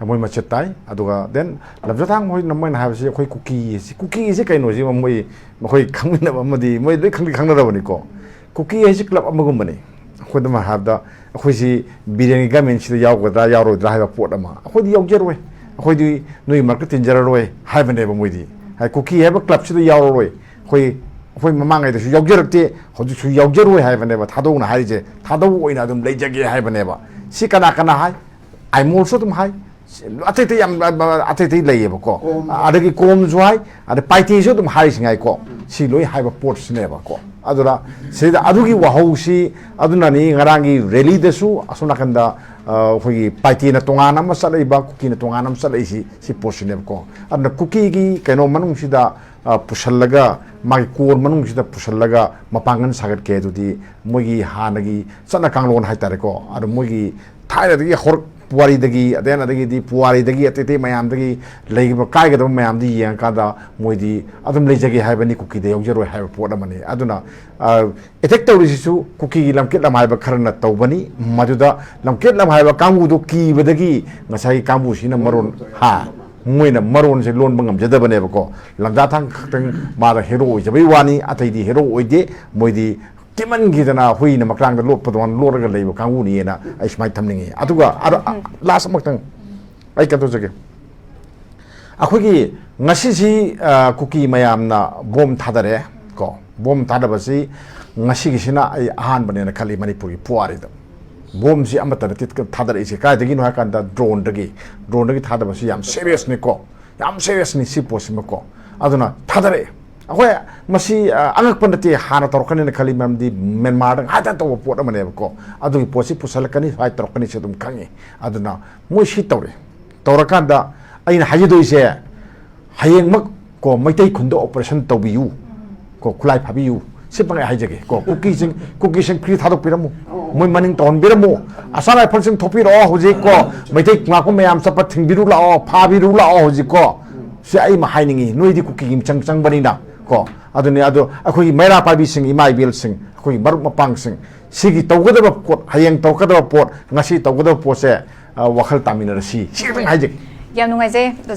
ꯃꯣꯏ ꯃꯆꯦꯠ ꯇꯥꯏ꯫ ꯑꯗꯨꯒ then ꯂꯝꯖꯥꯊꯥꯡ ꯍꯣꯏꯅ ꯃꯣꯏꯅ ꯍꯥꯏꯕꯁꯤ ꯑꯩꯈꯣꯏ ꯀꯨꯀꯤ ꯑꯁꯤ, ꯀꯨꯀꯤ ꯑꯁꯤ ꯀꯩꯅꯣꯁꯤ ꯃꯣꯏ, ꯃꯈꯣꯏ ꯈꯪꯃꯤꯟꯅꯕ ꯑꯃꯗꯤ ꯃꯣꯏ ꯂꯣꯏ ꯈꯪꯗꯤ ꯈꯪꯅꯔꯕꯅꯤꯀꯣ꯫ ꯀꯨꯀꯤ ꯍꯥꯏꯁꯤ ꯀ꯭ꯂꯕ ꯑꯃꯒꯨꯝꯕꯅꯤ꯫ ꯑꯩꯈꯣꯏꯗ ꯍꯥꯏꯔꯕꯗ ꯑꯩꯈꯣꯏꯁꯤ ꯕꯤꯔꯦꯟꯒꯤ ꯒꯃꯦꯟꯁꯤꯗ ꯌꯥꯎꯒꯗ꯭ꯔꯥ ꯌꯥꯎꯔꯣꯏꯗ꯭ꯔꯥ ꯍꯥꯏꯕ ꯄꯣꯠ ꯑꯃ, ꯑꯩꯈꯣꯏꯗꯤ ꯌꯥꯎꯖꯔꯣꯏ, ꯑꯩꯈꯣꯏꯗꯤ ꯅꯣꯏꯒꯤ ꯃꯔꯛꯇ ꯇꯤꯟꯖꯔꯔꯣꯏ ꯍꯥꯏꯕꯅꯦꯕ ꯃꯣꯏꯗꯤ꯫ ꯍꯥꯏ, ꯀꯨꯀꯤ ꯍꯥꯏꯕ ꯀ꯭ꯂꯕꯁꯤꯗ ꯌꯥꯎꯔꯔꯣꯏ, ꯑꯩꯈꯣꯏ, ꯑꯩꯈꯣꯏ ꯃꯃꯥꯡꯉꯩꯗꯁꯨ ꯌꯥꯎꯖꯔꯛꯇꯦ, ꯍꯧꯖꯤꯛꯁꯨ ꯌꯥꯎꯖꯔꯣꯏ ꯍꯥꯏꯕꯅꯦꯕ ꯊꯥꯗꯧꯅ ꯍꯥꯏꯔꯤꯁꯦ꯫ ꯊꯥꯗꯧ ꯑꯣꯏꯅ ꯑꯗꯨꯝ ꯂꯩꯖꯒꯦ ꯍꯥꯏꯕꯅꯦꯕ꯫ ꯁꯤ ꯀꯅꯥ ꯀꯅꯥ ꯍꯥꯏ? ꯑꯥꯏꯃꯣꯜꯁꯨ ꯑꯗꯨꯝ ꯍꯥꯏ, ꯑꯇꯩ ꯑꯇꯩ ꯌꯥꯝ, ꯑꯇꯩ ꯑꯇꯩ ꯂꯩꯌꯦꯕꯀꯣ꯫ ꯀꯣꯝ꯫ ꯑꯗꯒꯤ ꯀꯣꯝꯁꯨ ꯍꯥꯏ, ꯑꯗꯩ ꯄꯥꯏꯇꯦꯁꯨ ꯑꯗꯨꯝ ꯍꯥꯏꯔꯤꯁꯤꯉꯥꯏꯀꯣ꯫ ꯁꯤ ꯂꯣꯏ ꯍꯥꯏꯕ ꯄꯣꯠꯁꯤꯅꯦꯕꯀꯣ꯫ ꯑꯗꯨꯅ ꯁꯤꯗ ꯑꯗꯨꯒꯤ ꯋꯥꯍꯧꯁꯤ, ꯑꯗꯨꯅꯅꯤ ꯉꯔꯥꯡꯒꯤ ꯔꯦꯂꯤꯗꯁꯨ ꯑꯁꯣꯝ ꯅꯥꯀꯟꯗ, ꯑ, ꯑꯩꯈꯣꯏꯒꯤ ꯄꯥꯏꯇꯦꯅ ꯇꯣꯉꯥꯟꯅ ꯑꯃ ꯆꯠꯂꯛꯏꯕ, ꯀꯨꯀꯤꯅ ꯇꯣꯉꯥꯟꯅ ꯑꯃ ꯆꯠꯂꯛꯏꯁꯤ, ꯁꯤ ꯄꯣꯠꯁꯤꯅꯦꯕꯀꯣ꯫ ꯑꯗꯨꯅ ꯀꯨꯀꯤꯒꯤ ꯀꯩꯅꯣ ꯃꯅꯨꯡꯁꯤꯗ, ꯑ, ꯄꯨꯁꯜꯂꯒ, ꯃꯥꯒꯤ ꯀꯣꯔ ꯃꯅꯨꯡꯁꯤꯗ ꯄꯨꯁꯜꯂꯒ ꯃꯄꯥꯡꯒꯜ ꯁꯥꯒꯠꯀꯦ ꯑꯗꯨꯗꯤ ꯃꯣꯏꯒꯤ ꯍꯥꯟꯅꯒꯤ ꯆꯠꯅ ꯀꯥꯡꯂꯣꯟ ꯍꯥꯏꯇꯥꯔꯦꯀꯣ꯫ ꯑꯗꯨ ꯃꯣꯏꯒꯤ ꯊꯥꯏꯅꯗꯒꯤ ꯍꯧꯔꯛ ꯄꯨꯋꯥꯔꯤꯗꯒꯤ, ꯑꯗꯩ ꯑꯗꯒꯤꯗꯤ ꯄꯨꯋꯥꯔꯤꯗꯒꯤ ꯑꯇꯩ ꯑꯇꯩ ꯃꯌꯥꯝꯗꯒꯤ ꯂꯩꯈꯤꯕ ꯀꯥꯏꯒꯗꯕ ꯃꯌꯥꯝꯗꯨ ꯌꯦꯡꯉꯀꯥꯟꯗ ꯃꯣꯏꯗꯤ ꯑꯗꯨꯝ ꯂꯩꯖꯒꯦ ꯍꯥꯏꯕꯅꯤ, ꯀꯨꯀꯤꯗ ꯌꯥꯎꯖꯔꯣꯏ ꯍꯥꯏꯕ ꯄꯣꯠ ꯑꯃꯅꯤ꯫ ꯑꯗꯨꯅ, ꯑ, ꯑꯦꯇꯦꯛ ꯇꯧꯔꯤꯁꯤꯁꯨ ꯀꯨꯀꯤꯒꯤ ꯂꯝꯀꯦꯠ ꯂꯝꯍꯥꯏꯕ ꯈꯔꯅ ꯇꯧꯕꯅꯤ꯫ ꯃꯗꯨꯗ ꯂꯝꯀꯦꯠ ꯂꯝꯍꯥꯏꯕ ꯀꯥꯡꯕꯨꯗꯨ ꯀꯤꯕꯗꯒꯤ ꯉꯁꯥꯏꯒꯤ ꯀꯥꯡꯕꯨꯁꯤꯅ ꯃꯔꯣꯟ, ꯍꯥ, ꯃꯣꯏꯅ ꯃꯔꯣꯟꯁꯦ ꯂꯣꯟꯕ ꯉꯝꯖꯗꯕꯅꯦꯕꯀꯣ꯫ ꯂꯝꯖꯥꯊꯥꯡ ꯈꯛꯇꯪ ꯃꯥꯗ ꯍꯦꯔꯣ ꯑꯣꯏꯖꯕꯩ ꯋꯥꯅꯤ, ꯑꯇꯩꯗꯤ ꯍꯦꯔꯣ ꯑꯣꯏꯗꯦ꯫ ꯃꯣꯏꯗꯤ ꯀꯤꯃꯟꯈꯤꯗꯅ ꯍꯨꯏꯅ ꯃꯀ꯭ꯔꯥꯡꯗ ꯂꯣꯠꯄꯗꯧꯅ ꯂꯣꯠꯂꯒ ꯂꯩꯕ ꯀꯥꯡꯕꯨꯅꯤꯅ ꯑꯩ ꯁꯨꯃꯥꯏꯅ ꯊꯝꯅꯤꯡꯉꯤ꯫ ꯑꯗꯨꯒ ꯑꯗ, ꯂꯥꯁ ꯑꯃꯈꯛꯇꯪ ꯑꯩ ꯀꯩꯅꯣ ꯇꯧꯖꯒꯦ꯫ ꯑꯩꯈꯣꯏꯒꯤ ꯉꯁꯤꯁꯤ, ꯑ, ꯀꯨꯀꯤ ꯃꯌꯥꯝꯅ ꯕꯣꯝ ꯊꯥꯗꯔꯦ ꯀꯣ꯫ ꯕꯣꯝ ꯊꯥꯗꯕꯁꯤ ꯉꯁꯤꯒꯤꯁꯤꯅ ꯑꯩ ꯑꯍꯥꯟꯕꯅꯦꯅ ꯈꯜꯂꯤ ꯃꯅꯤꯄꯨꯔꯒꯤ ꯄꯨꯋꯥꯔꯤꯗ꯫ ꯕꯣꯝꯁꯤ ꯑꯃꯠꯇ ꯅꯠꯇꯦ ꯊꯥꯗꯔꯛꯏꯁꯦ꯫ ꯀꯥꯏꯗꯒꯤꯅꯣ ꯍꯥꯏ ꯀꯥꯟꯗ ꯗ꯭ꯔꯣꯟꯗꯒꯤ, ꯗ꯭ꯔꯣꯟꯗꯒꯤ ꯊꯥꯗꯕꯁꯤ ꯌꯥꯝ ꯁꯦꯔꯤꯌꯁꯅꯤꯀꯣ, ꯌꯥꯝ ꯁꯦꯔꯤꯌꯁꯅꯤ ꯁꯤ ꯄꯣꯠꯁꯤꯃꯀꯣ꯫ ꯑꯗꯨꯅ ꯊꯥꯗꯔꯛꯑꯦ꯫ ꯑꯩꯈꯣꯏ ꯃꯁꯤ, ꯑ, ꯑꯉꯛꯄ ꯅꯠꯇꯦ, ꯍꯥꯟꯅ ꯇꯧꯔꯛꯀꯅꯤꯅ ꯈꯜꯂꯤ, ꯃꯔꯝꯗꯤ ꯃ꯭ꯌꯥꯟꯃꯥꯔꯗ ꯉꯥꯏꯍꯥꯛꯇꯪ ꯇꯧꯕ ꯄꯣꯠ ꯑꯃꯅꯦꯕꯀꯣ꯫ ꯑꯗꯨꯒꯤ ꯄꯣꯠꯁꯤ ꯄꯨꯁꯜꯂꯛꯀꯅꯤ, ꯁꯨꯃꯥꯏꯅ ꯇꯧꯔꯛꯀꯅꯤ ꯁꯤ ꯑꯗꯨꯝ ꯈꯪꯉꯤ꯫ ꯑꯗꯨꯅ ꯃꯣꯏ ꯁꯤ ꯇꯧꯔꯦ꯫ ꯇꯧꯔꯀꯥꯟꯗ ꯑꯩꯅ ꯍꯥꯏꯖꯗꯣꯏꯁꯦ, ꯍꯌꯦꯡꯃꯛ ꯀꯣ ꯃꯩꯇꯩ ꯈꯨꯟꯗ ꯑꯣꯄꯔꯦꯁꯟ ꯇꯧꯕꯤꯌꯨ ꯀꯣ, ꯈꯨꯠꯂꯥꯏ ꯐꯥꯕꯤꯌꯨ꯫ ꯁꯤ ꯄꯪꯉꯥꯏ ꯍꯥꯏꯖꯒꯦ ꯀꯣ꯫ ꯀꯨꯀꯤꯁꯤꯡ, ꯀꯨꯀꯤꯁꯤꯡ ꯐ꯭ꯔꯤ ꯊꯥꯗꯣꯛꯄꯤꯔꯝꯃꯨ, ꯃꯣꯏ ꯃꯅꯤꯡ ꯇꯧꯍꯟꯕꯤꯔꯝꯃꯨ꯫ ꯑꯁꯥꯝ ꯔꯥꯏꯐꯜꯁꯤꯡ ꯊꯣꯛꯄꯤꯔꯛꯑꯣ ꯍꯧꯖꯤꯛ ꯀꯣ, ꯃꯩꯇꯩ ꯉꯥꯛꯄ ꯃꯌꯥꯝ ꯆꯠꯄ ꯊꯤꯡꯕꯤꯔꯨ ꯂꯥꯛꯑꯣ, ꯐꯥꯕꯤꯔꯨ ꯂꯥꯛꯑꯣ ꯍꯧꯖꯤꯛ ꯀꯣ꯫ ꯁꯤ ꯑꯩ ꯑꯃ ꯍꯥꯏꯅꯤꯡꯉꯤ, ꯅꯣꯏꯗꯤ ꯀꯨꯀꯤꯒꯤ ꯃꯤꯆꯪ ꯆꯪꯕꯅꯤꯅ ꯀꯣ꯫ ꯑꯗꯨꯅꯤ, ꯑꯗꯣ ꯑꯩꯈꯣꯏꯒꯤ ꯃꯩꯔꯥ ꯄꯥꯏꯕꯤꯁꯤꯡ, ꯏꯃꯥ ꯏꯕꯦꯜꯁꯤꯡ, ꯑꯩꯈꯣꯏꯒꯤ ꯃꯔꯨꯞ ꯃꯄꯥꯡꯁꯤꯡ, ꯁꯤꯒꯤ ꯇꯧꯒꯗꯕ ꯄꯣꯠ, ꯍꯌꯦꯡ ꯇꯧꯔꯛꯀꯗꯕ ꯄꯣꯠ, ꯉꯁꯤ ꯇꯧꯒꯗꯕ ꯄꯣꯠꯁꯦ, ꯑ, ꯋꯥꯈꯜ ꯇꯥꯃꯤꯟꯅꯔꯁꯤ, ꯁꯤ ꯈꯛꯇꯪ ꯍꯥꯏꯖꯒꯦ꯫ ꯌꯥꯝ ꯅꯨꯡꯉꯥꯏꯖꯩ ꯑꯣꯖꯥ꯫